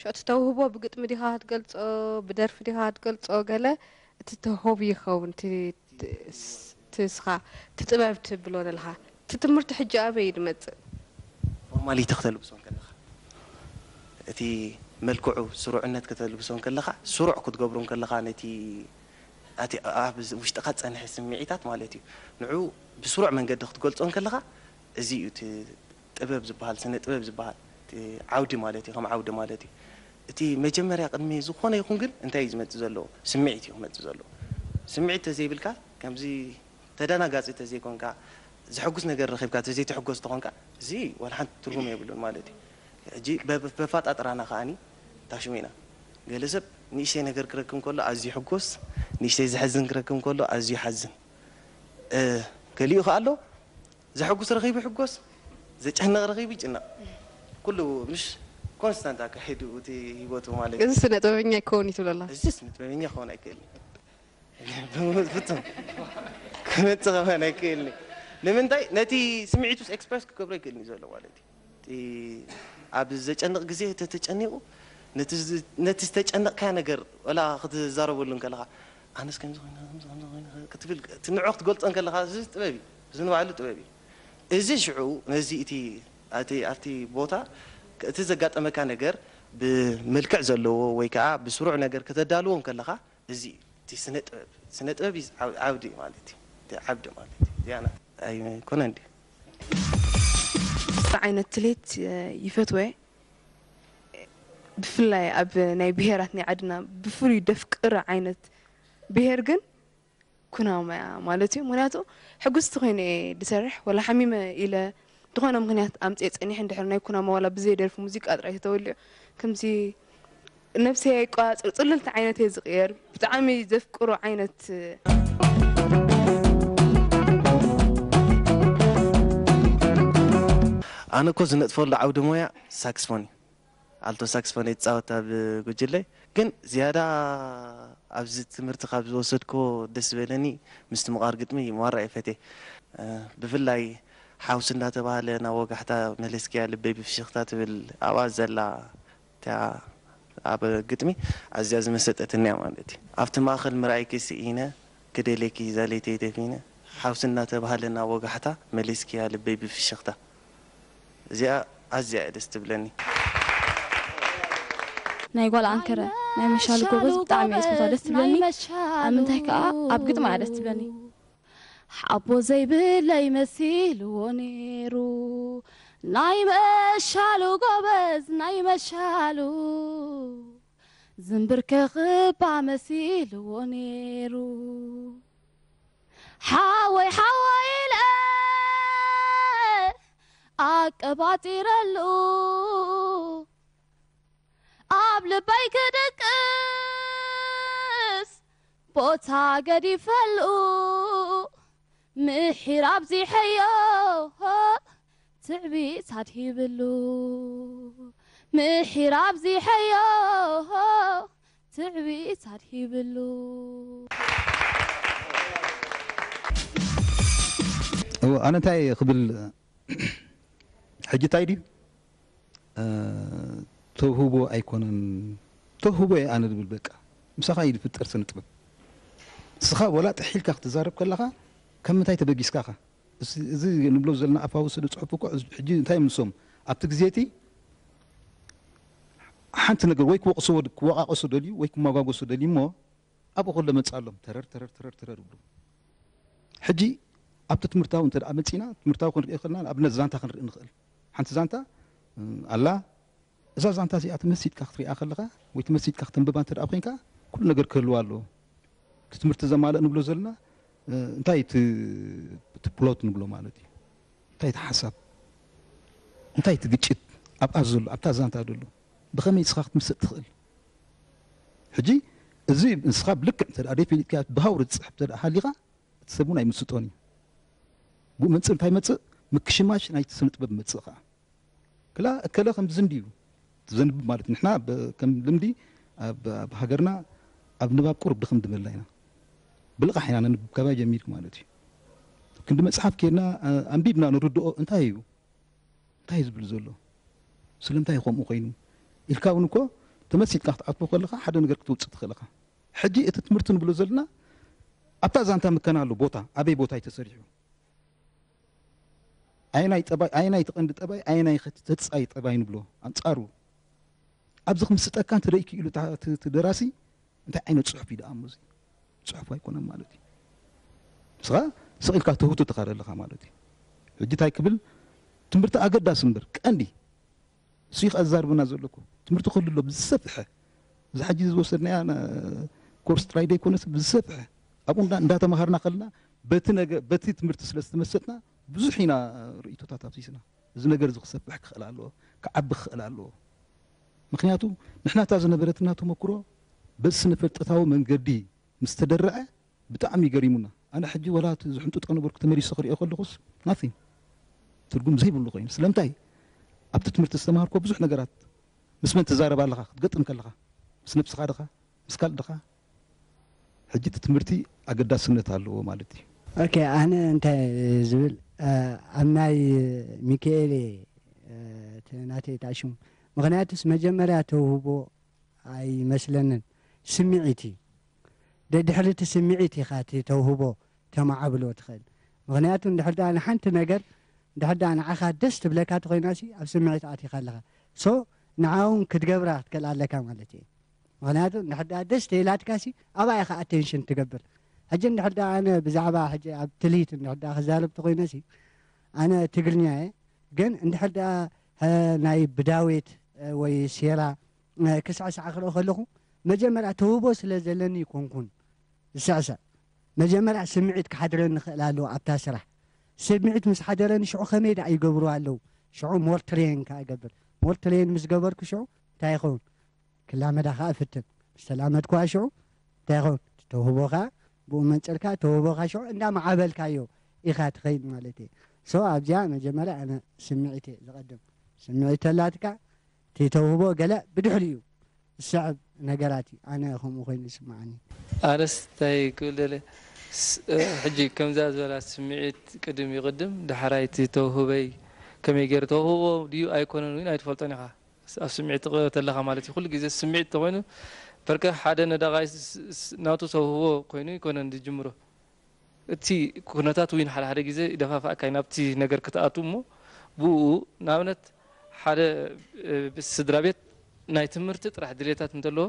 ሽዑ እቲ ተውህቦ ብግጥሚ ዲኻ ክትገልጾ ብደርፊ ዲኻ ክትገልጾ ገለ እቲ ተሆቢ ይኸውን እቲ ስኻ እቲ ጥበብ ትብሎ ዘለኻ እቲ ትምህርቲ ሕጂ ኣበይ እዩ ዝመጽእ ፎርማሊቲ ክተልብሶ ከለኻ እቲ መልክዑ ስሩዕነት ከተልብሶ ከለኻ ስሩዕ ክትገብሮ ከለኻ ነቲ ኣቲ ኣብ ውሽጥኻ ዝፀንሐ ስምዒታት ማለት እዩ ንዑ ብስሩዕ መንገዲ ክትገልፆ ከለኻ እዚ እዩ እቲ ጥበብ ዝበሃል ስነ ጥበብ ዝበሃል ዓውዲ ማለት እዩ ከም ዓውዲ ማለት እዩ እቲ መጀመርያ ቅድሚ ዝኾነ ይኹን ግን እንታይ እዩ ዝመፅእ ዘለዎ ስምዒት እዩ ክመፅእ ዘለዎ ስምዒት ተዘይብልካ ከምዚ ተደናጋፂ ተዘይኮንካ ዘሐጉስ ነገር ረኺብካ ተዘይትሕጎስ ተኾንካ እዚ ዋላ ሓንቲ ትርጉም የብሉን ማለት እዩ ሕጂ በፋጣጥራና ከዓኒ ታሽሙ ኢና ገለ ሰብ ንእሽተይ ነገር ክረክብ ከሎ ኣዝዩ ሕጎስ ንእሽተይ ዘሐዝን ክረክብ ከሎ ኣዝዩ ሓዝን ገሊኡ ከኣ ኣሎ ዘሐጉስ ረኺቡ ይሕጎስ ዘጨንቕ ረኺቡ ይጭነቕ ኩሉ ምሽ ኮንስታንት ኣካሒዱ እቲ ሂወቱ ማለት እዩ እዚ ስነ ጥበበኛ ይከውን እዩ ትብለላ እዚ ስነ ጥበበኛ ክኸውን ኣይክእልን ፍጹም ክመጽእ ከማን ኣይክእልን ንምንታይ ነቲ ስምዒቱስ ኤክስፕረስ ክገብሮ ይክእል እዩ ዘሎ ማለት እዩ ኣብ ዘጨንቕ ግዜ ተተጨኒቑ ነቲ ዝተጨነቕካዮ ነገር ወላ ክትዛረበሉ እንከለኻ ኣነስ ከምዚ ኮይነ ከምዚ ከምዚ ኮይነ ክትብል እቲ ንዑ ክትገልጾ እንከለኻ እዚ ጥበብ እዩ እዚ ንባዕሉ ጥበብ እዩ እዚ ሽዑ ነዚ እቲ ኣብቲ ቦታ እቲ ዘጋጠመካ ነገር ብመልክዕ ዘለዎ ወይ ከዓ ብስሩዕ ነገር ከተዳልዎ ከለኻ፣ እዚ እዩ እቲ ስነ ጥበብ። ስነ ጥበብ እዩ ዓብ-፣ ዓብዲ ማለት እዩ። እቲ ዓብዲ ማለት እዩ። ዚያና ኣይኮነን ድዩ? ዓይነት ትልሂት ይፈትወ። ብፍላይ ኣብ ናይ ብሄራት ናይ ዓድና ብፍሉይ ደፍቅር ዓይነት ብሄር ግን ኩናማ እያ ማለት እዩ። ምክንያቱ ሕጉስቲ ኮይነ እየ ዝሰርሕ፣ ወላ ሓሚመ ኢለ ዝኾነ ምክንያት ኣምፅኤ ፀኒሐ እንድሕር ናይ ኩናማ ዋላ ብዘይ ደርፊ ሙዚቃ ጥራይ ተተወሊዑ ከምዚ ነብሰይ ኣይቆፃፀር፣ ፅልልቲ ዓይነት እየ ዝቕየር። ብጣዕሚ ዘፍቅሮ ዓይነት ኣነ እኮ ዝነጥፈሉ ዓውዲ ሞያ ሳክስፎን እዩ። ኣልቶ ሳክስፎን እየ ዝፃወት ኣብ ጉጅለይ። ግን ዝያዳ ኣብዚ ትምህርቲ ካብ ዝወሰድክዎ ደስ ዝበለኒ ምስትምቓር ግጥሚ ማራ እየ ፈትየ። እ፣ ብፍላይ ሓውሲ እንዳተባህለ ናብ ወጋሕታ መለስክያ ልበይ ብፍሽኽታ ትብል ኣብኣ ዘላ እታ ኣብ ግጥሚ ኣዝያ ዝመሰጠትኒ እያ ማለት እዩ። ኣብቲ ማእኸል ምርኣይኪ ስኢነ ክደልየኪ ዛለይተይ ደፊነ ሓውሲ እናተባህለ ናብ ወጋሕታ መሊስክያ ልበይ ብፍሽኽታ። እዚኣ ኣዝያ እያ ደስ ትብለኒ። ናይ ጓል ዓንከረ ናይ መሻሉ ጎበዝ ብጣዕሚ እየ ዝፈትዋ፣ ደስ ትብለኒ። ኣብ ምንታይ ከዓ ኣብ ግጥማ እያ ደስ ትብለኒ። ሓቦ ዘይብለይ መሲልዎ ነይሩ ናይ መሻሉ ጎበዝ ናይ መሻሉ ዝንብርከኽባ መሲልዎ ነይሩ ሓወይ ሓወይ ኢለ ኣቀባጢረሉ ኣብ ልበይ ክድቅስ ቦታ ገዲፈሉ ምሒር ኣብዚሐዮ ትዕቢት ኣድሂብሉ ምሒር ኣብዚሐዮ ትዕቢት ኣድሂብሉ እወ፣ ኣነ እንታይ ክብል ሕጂ እንታይ ድዩ ተውህቦ ኣይኮነን ተውህቦ እየ ኣነ ዝብል በቃ ምሳኻ እዩ ዝፍጠር ስነ ጥበብ ንስኻ ወላ ጥሒልካ ክትዛረብ ከለኻ ከም ምንታይ ተበጊስካ ኻ እዚ ንብሎ ዘለና ኣፋዊ ስእሊ ፅሑፍ እኮ ሕጂ እንታይ እዮም ንሶም ኣብቲ ግዜ እቲ ሓንቲ ነገር ወይ ክወቕስዎ ክወቃቀሱ ደልዩ ወይ ክመጓጎሱ ደልዩ እሞ ኣብኡ ከሎ መፅእ ኣሎም ተረር ተረር ተረር ተረር ይብሉ ሕጂ ኣብቲ ትምህርታዊ እንተ ደኣ መፂና ትምህርታዊ ክንርኢ ከለና ንኣብነት ዛንታ ክንርኢ ንኽእል ሓንቲ ዛንታ ኣላ እዛ ዛንታ እዚኣ ትመስጥካ ክትሪኣ ከለኻ ወይ ትመስጥካ ክተንብባ እንተ ደኣ ኮይንካ ኩሉ ነገር ክህልዋ ኣለዎ እቲ ትምህርቲ ዘማልእ ንብሎ ዘለና እንታይ እቲ ፕሎት ንብሎ ማለት እዩ እንታይ እቲ ሓሳብ እንታይ እቲ ግጭት ኣብኣ ዘሎ ኣብታ ዛንታ ዘሎ ብኸመይ ንስኻ ክትምስጥ ትኽእል ሕጂ እዚ ንስኻ ብልክዕ እንተ ደኣ ደይ ፈሊጥካ ብሃውሪ ዝፅሕፍ እንተ ደኣ ሃሊኻ እቲ ሰብ እውን ኣይምስጦን እዩ ብኡ መንፅር እንታይ መፅእ ምክሽማሽ ናይቲ ስነ ጥበብ መፅእ ከዓ ክላ እከለ ከምዚ እንድዩ ዘንብብ ማለት ንሕና ከም ልምዲ ኣብ ሃገርና ኣብ ንባብ ቁሩብ ድኽም ድበልና ኢና ብልቓሕ ኢና ነንብብ ካባይ ጀሚርክ ማለት እዩ ክንዲ መፅሓፍ ኬድና ኣንቢብና ንርድኦ እንታይ እዩ እንታይ ዝብል ዘሎ ስለምንታይ ከምኡ ኮይኑ ኢልካ እውን እኮ ተመሲጥካ ክትኣትዎ ከለካ ሓደ ነገር ክትውፅእ ትኽእል ኢኻ ሕጂ እቲ ትምህርቲ ንብሎ ዘለና ኣብታ ዛንታ ምከና ኣሎ ቦታ ኣበይ ቦታ እዩ ተሰሪሑ ኣየናይ ጠባይ ኣየናይ ተቐንዲ ጠባይ ኣየናይ ተፃይ ጠባይ ንብሎ ኣንፃሩ ኣብዚ ክምስጠካ እንተ ደይ ክኢሉ እቲ ደራሲ እንታይ ዓይነት ፅሑፍ እዩ ደኣ እሞ እዚ ፅሑፍ ኣይኮነን ማለት እዩ ንስኻ ስቕ ኢልካ ትህቱ ትኻደ ኣለኻ ማለት እዩ ሕጂ እንታይ ክብል ትምህርቲ ኣገዳሲ እምበር ቀንዲ እሱ እዩ ኣዛርብና ዘሎ እኮ ትምህርቲ ክህሉ ኣሎ ብዝሰፍሐ እዚ ሕጂ ዝወሰድናያ ኮርስ ጥራይ ደይኮነስ ብዝሰፍሐ ኣብኡ እንዳ- እንዳተማሃርና ከለና በቲ ነገ በቲ ትምህርቲ ስለ ዝተመሰጥና ብዙሕ ኢና ርእቶታት ኣፍሲስና እዚ ነገር እዚ ክሰፍሕ ክኽእል ኣለዎ ክዓቢ ክኽእል ኣለዎ ምክንያቱ ንሕና እታ ዝነበረትና ተመክሮ በዚ ስነ ፍልጠታዊ መንገዲ ምስ ተደረዐ ብጣዕሚ ገሪሙና ኣነ ሕጂ ወላ እቲ ዝሕንጥጦ ነበርኩ ተመሊሰ ክሪኦ ከለኹስ nothing ትርጉም ዘይብሉ ኮይኑ ስለምንታይ ኣብቲ ትምህርቲ ዝተማሃርኮ ብዙሕ ነገራት ምስ መን ትዛረብ ኣለኻ ክትገጥም ከለኻ ምስ ነብስኻ ድኻ ምስ ካልእ ድኻ ሕጂ እቲ ትምህርቲ ኣገዳስነት ኣለዎ ማለት እዩ ኦኬ ኣነ እንታይ ዝብል ኣብ ናይ ሚካኤል ናተይ ታሽሙ ምክንያቱስ መጀመርያ ተውህቦ ኣይመስለንን ስምዒት እዩ ደድሕሪ እቲ ስምዒት ኢኻ እቲ ተውህቦ ተማዓብሎ ትኽእል ምክንያቱ እንድሕር ደኣ ንሓንቲ ነገር እንድሕር ደኣ ንዓኻ ደስ ትብለካ ተኮይናሲ ኣብ ስምዒት ኣቲኻ ኣለኻ ሶ ንዓውን ክትገብራ ክትክእል ኣለካ ማለት እዩ። ምክንያቱ እንድሕር ደኣ ደስ ተይላትካ ሲ ኣብኣ ኢኻ ኣቴንሽን ትገብር። ሕጂ እንድሕር ደኣ ኣነ ብዛዕባ ሕጂ ኣብ ትልሂት እንድሕር ደኣ ክዛረብ ተኮይነ ሲ ኣነ ትግርኛ እየ። ግን እንድሕር ደኣ ናይ ብዳዊት ወይ ሴራ ክስዕሳዕ ክርኢ ከለኹ መጀመርያ ተውህቦ ስለ ዘለኒ ይኮንኩን ዝስዕስዕ። መጀመርያ ስምዒት ክሓድረኒ ክእል ኣለዎ ኣብታ ስራሕ። ስምዒት ምስ ሓደረኒ ሽዑ ከመይ ደኣ ይገብሩ ኣለዉ? ሽዑ ሞር ትሬን ከኣ እገብር። ሞር ትሬን ምስ ገበርኩ ሽዑ እንታይ ይኸውን? ክላመዳ ከኣ እፍትን። ምስ ተላመድኩዋ ሽዑ እንታይ ይኸውን? ተውህቦኻ ብኡ መንጽርካ ተውህቦኻ ሽዑ እንዳመዓበልካዮ ኢኻ ትኸይድ ማለት እየ። ሶ ኣብዚኣ መጀመርያ ኣነ ስምዒት እየ ዝቐድም። ስምዒት ተላትካ እቲ ተውህቦ ገለ ብድሕሪኡ ዝስዕብ ነገራት እዩ። ኣነ ከምኡ ኮይኑ ይስምዓኒ። ኣነስ እንታይ ክብል ደለ ሕጂ ከምዛ ዝበላ ስምዒት ቅድም ይቕድም ዳሕራይ እቲ ተውህበይ ከመይ ገይሩ ተውህቦ ድዩ ኣይኮነን እውን ኣይትፈልጦን ኢኻ። ኣብ ስምዒት ተለኻ ማለት እዩ። ኩሉ ግዜ ስምዒት ተኮይኑ በርከ ሓደ ነዳቓይ ናቱ ተውህቦ ኮይኑ ይኮነን ዝጅምሮ። እቲ ኩነታት እውን ሓደ ሓደ ግዜ ይደፋፍኣካ እዩ ናብቲ ነገር ክትኣቱ እሞ ብኡ ንኣብነት ሓደ ስድራ ቤት ናይ ትምህርቲ ጥራሕ ድሌታት እንተለዎ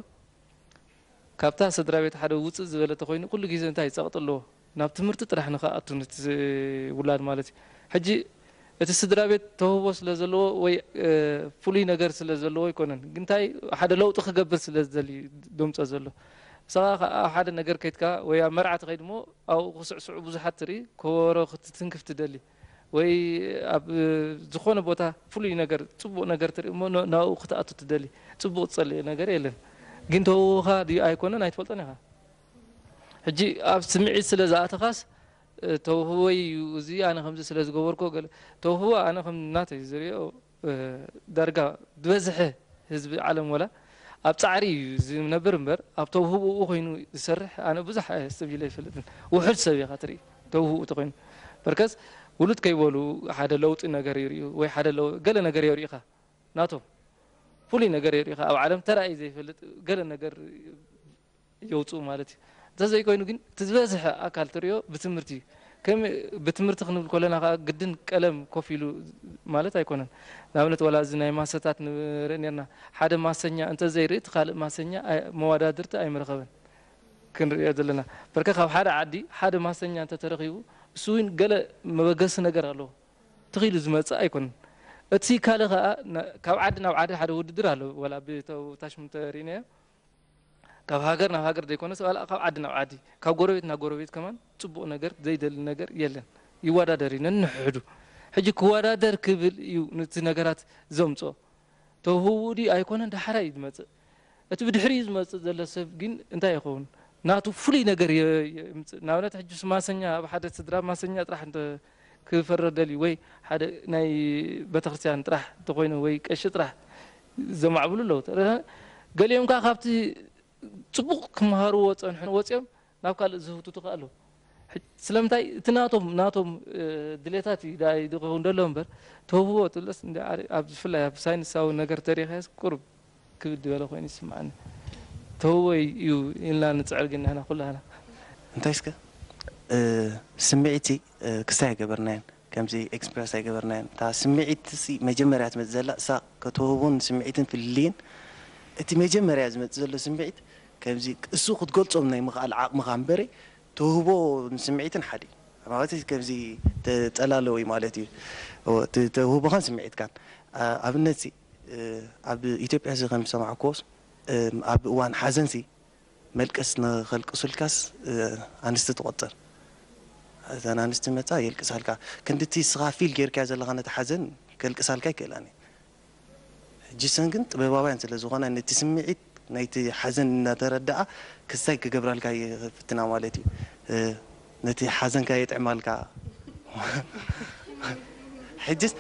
ካብታ ስድራ ቤት ሓደ ውፅእ ዝበለ ተኮይኑ ኩሉ ግዜ እንታይ ጸቕጢ ኣለዎ ናብ ትምህርቲ ጥራሕ ንክኣቱ ነቲ ውላድ ማለት እዩ። ሕጂ እቲ ስድራ ቤት ተውህቦ ስለ ዘለዎ ወይ ፍሉይ ነገር ስለ ዘለዎ ኣይኮነን፣ ግንታይ ሓደ ለውጢ ክገብር ስለ ዝደሊ ደምፆ ዘሎ። ንስኻ ኣብ ሓደ ነገር ከይድካ ወይ ኣብ መርዓ ትኸይድ እሞ ኣብኡ ክስዕስዑ ብዙሓት ትርኢ፣ ከበሮ ክትትንክፍ ትደሊ ወይ ኣብ ዝኾነ ቦታ ፍሉይ ነገር ፅቡቕ ነገር ትርኢ እሞ ናብኡ ክትኣቱ ትደሊ። ፅቡቕ ዝፀልእ ነገር የለን፣ ግን ተውህቦኻ ድዩ ኣይኮነን ኣይትፈልጦን ኢኻ። ሕጂ ኣብ ስምዒት ስለ ዝኣተኻስ ተውህቦይ እዩ እዚ ኣነ ከምዚ ስለ ዝገበርኮ ገለ ተውህቦ ኣነ ከም ናተይ ዝሪኦ ዳርጋ ዝበዝሐ ህዝቢ ዓለም ወላ ኣብ ፃዕሪ እዩ ዝነብር እምበር ኣብ ተውህብኡ ኮይኑ ዝሰርሕ ኣነ ብዙሕ ኣስተብሂለ ይፈልጥን። ውሑድ ሰብ ኢኻ ትርኢ ተውህብኡ ተኮይኑ በርከስ ውሉድ ከይበሉ ሓደ ለውጢ ነገር ይርእዩ ወይ ሓደ ገለ ነገር የርእዩኻ ናቶም ፍሉይ ነገር የርእዩኻ ኣብ ዓለም ተራእዩ ዘይፈልጥ ገለ ነገር የውፅኡ ማለት እዩ። እንተዘይኮይኑ ግን እቲ ዝበዝሐ ኣካል ትሪኦ ብትምህርቲ እዩ። ከም ብትምህርቲ ክንብል ከለና ከዓ ግድን ቀለም ኮፍ ኢሉ ማለት ኣይኮነን። ንኣብነት ዋላ እዚ ናይ ማሰታት ንርኢ ነርና። ሓደ ማሰኛ እንተዘይርኢ እቲ ካልእ ማሰኛ መዋዳድርቲ ኣይምረኸበን። ክንሪኦ ዘለና በርከ ካብ ሓደ ዓዲ ሓደ ማሰኛ እንተተረኺቡ እሱ እውን ገለ መበገሲ ነገር ኣለዎ። ትኺሉ ዝመፅእ ኣይኮነን። እቲ ካልእ ከዓ ካብ ዓዲ ናብ ዓዲ ሓደ ውድድር ኣሎ። ዋላ ብታሽሙ ተሪእናዮ ካብ ሃገር ናብ ሃገር ዘይኮነስ ዋላ ካብ ዓዲ ናብ ዓዲ ካብ ጎረቤት ናብ ጎረቤት ከማን ፅቡቕ ነገር ዘይደሊ ነገር የለን። ይወዳደር እዩ ነንሕሕዱ። ሕጂ ክወዳደር ክብል እዩ ነቲ ነገራት ዘምፅኦ። ተውህብኡ ድዩ ኣይኮነን ዳሕራይ እዩ ዝመፅእ። እቲ ብድሕሪኡ ዝመፅእ ዘሎ ሰብ ግን እንታይ ይኸውን? ናቱ ፍሉይ ነገር የምፅእ። ንኣብነት ሕጂ ማሰኛ ኣብ ሓደ ስድራ ማሰኛ ጥራሕ እንተ ክፈረደል እዩ ወይ ሓደ ናይ ቤተክርስትያን ጥራሕ እንተኮይኑ ወይ ቀሺ ጥራሕ ዘማዕብሉ ኣለዉ። ገሊኦም ከዓ ካብቲ ፅቡቕ ክመሃርዎ ፀንሑ ወፂኦም ናብ ካልእ ዝህውትቱ ከዓ ኣለዉ። ስለምንታይ እቲ ናቶም ናቶም ድሌታት እዩ ዝኸውን ዘሎ እምበር ተውህቦ ትብለስ ኣብ ብፍላይ ኣብ ሳይንሳዊ ነገር ተሪኸስ ቁሩብ ክብድ ዝበለ ኮይኑ ይስምዓኒ። ተውህቦ እዩ ኢልና ንፅዕር ግን ንሕና ኩላህና እንታይ እስከ ስምዒት ክስታይ ኣይገበርናዮን፣ ከምዚ ኤክስፕረስ ኣይገበርናዮን። እታ ስምዒት መጀመርያ ትመፅእ ዘላ እሳ ከተውህቦን ስምዒትን ፍልልይን እቲ መጀመርያ ዝመፅእ ዘሎ ስምዒት ከምዚ እሱ ክትገልፆም ናይ ምኽኣል ዓቕምኻ እምበረ ተውህቦ ስምዒትን ሓደ እዩ ማለት ከምዚ ተፀላለዊ ማለት እዩ። ተውህቦኻን ስምዒትካን ኣብነት ኣብ ኢትዮጵያ እዚ ከም ዝሰማዕኩዎስ ኣብ እዋን ሓዘንሲ መልቀስ ንኸልቅሱልካስ ኣንስቲ ትቆፅር። እተን ኣንስቲ መፃ የልቅሳልካ። ክንድቲ እስኻ ፊል ጌርካዮ ዘለኻ ነቲ ሓዘን ከልቅሳልካ ይክእላን እዩ። ሕጂ ሰን ግን ጥበባውያን ስለ ዝኾና ነቲ ስምዒት ናይቲ ሓዘን እናተረዳኣ ክስታይ ክገብራልካ ይፍትና ማለት እዩ። ነቲ ሓዘንካ የጥዕማልካ። ሕጅስ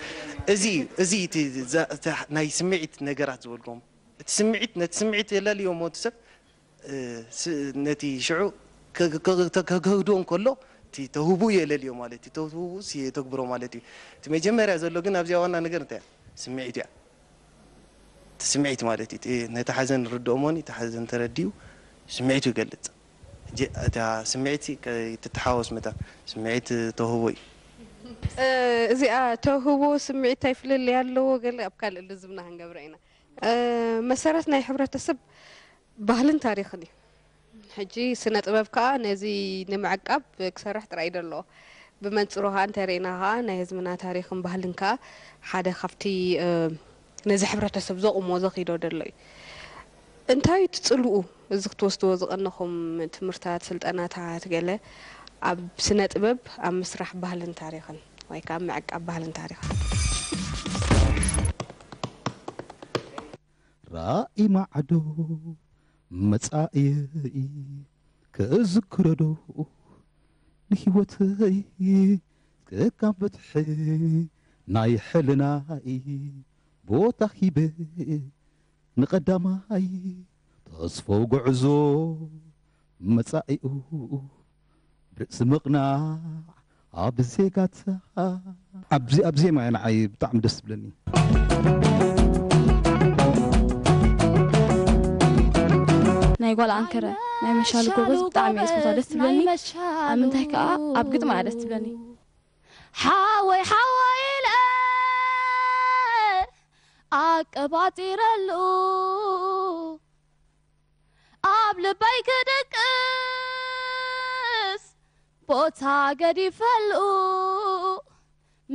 እዚ እዩ፣ እዚ እቲ ናይ ስምዒት ነገራት ዝበልኩም። እቲ ስምዒት፣ ነቲ ስምዒት የለልዮ እሞ እቲ ሰብ ነቲ ሽዑ ከግህዶ እንከሎ እቲ ተውህቡ የለልዮ ማለት እዩ። ተውህቡ የተግብሮ ማለት እዩ። እቲ መጀመርያ ዘሎ ግን ኣብዚኣ ዋና ነገር እንታይ እያ? ስምዒት እያ። እቲ ስምዒት ማለት እዩ። ነቲ ሓዘን ርድኦ እሞኒ እቲ ሓዘን ተረዲኡ ስምዒቱ ይገልፅ። ሕጂ እታ ስምዒት ከይትተሓወስ መታን ስምዒት ተውህቦ እዩ። እዚኣ ተውህቦ ስምዒት እንታይ ፍልልይ ኣለዎ? ገለ ኣብ ካልእ ልዝብና ክንገብራ ኢና። መሰረት ናይ ሕብረተሰብ ባህልን ታሪኽን እዩ። ሕጂ ስነ ጥበብ ከዓ ነዚ ንምዕቃብ ክሰርሕ ጥራይ ደሎ። ብመንፅሩ ከዓ እንተረኢና ከዓ ናይ ህዝብና ታሪኽን ባህልን ከዓ ሓደ ካብቲ ነዚ ሕብረተሰብ ዘቑሞ ዘኺዶ ደሎ እዩ። እንታይ ትፅልኡ? እዚ ክትወስድዎ ዝቐነኹም ትምህርታት፣ ስልጠናታት ገለ ኣብ ስነ ጥበብ፣ ኣብ ምስራሕ ባህልን ታሪኽን ወይ ከዓ ምዕቃብ ባህልን ታሪኽን? ራእይ ማዕዶ መጻእየይ ክዝክረዶ ንህይወተይ ከካም በትሐ ናይ ሕልናይ ቦታ ሂበ ንቐዳማይ ተስፎ ጉዕዞ መጻኢኡ ብርእሲ ምቕናዕ ኣብ ዜጋታ ኣብዚ ኣብ ዜማ እያ ንዓይ ብጣዕሚ ደስ ትብለኒ። ናይ ጓል ኣንከረ ናይ መሻሉ ጎበዝ ብጣዕሚ እየ ዝፈትዋ ደስ ትብለኒ። ኣብ ምንታይ ከዓ ኣብ ግጥማ እያ ደስ ትብለኒ። ሓወይ ሓወይ ኢለ ኣቀባጢረሉ ኣብ ልበይ ክድቅስ ቦታ ገዲፈሉ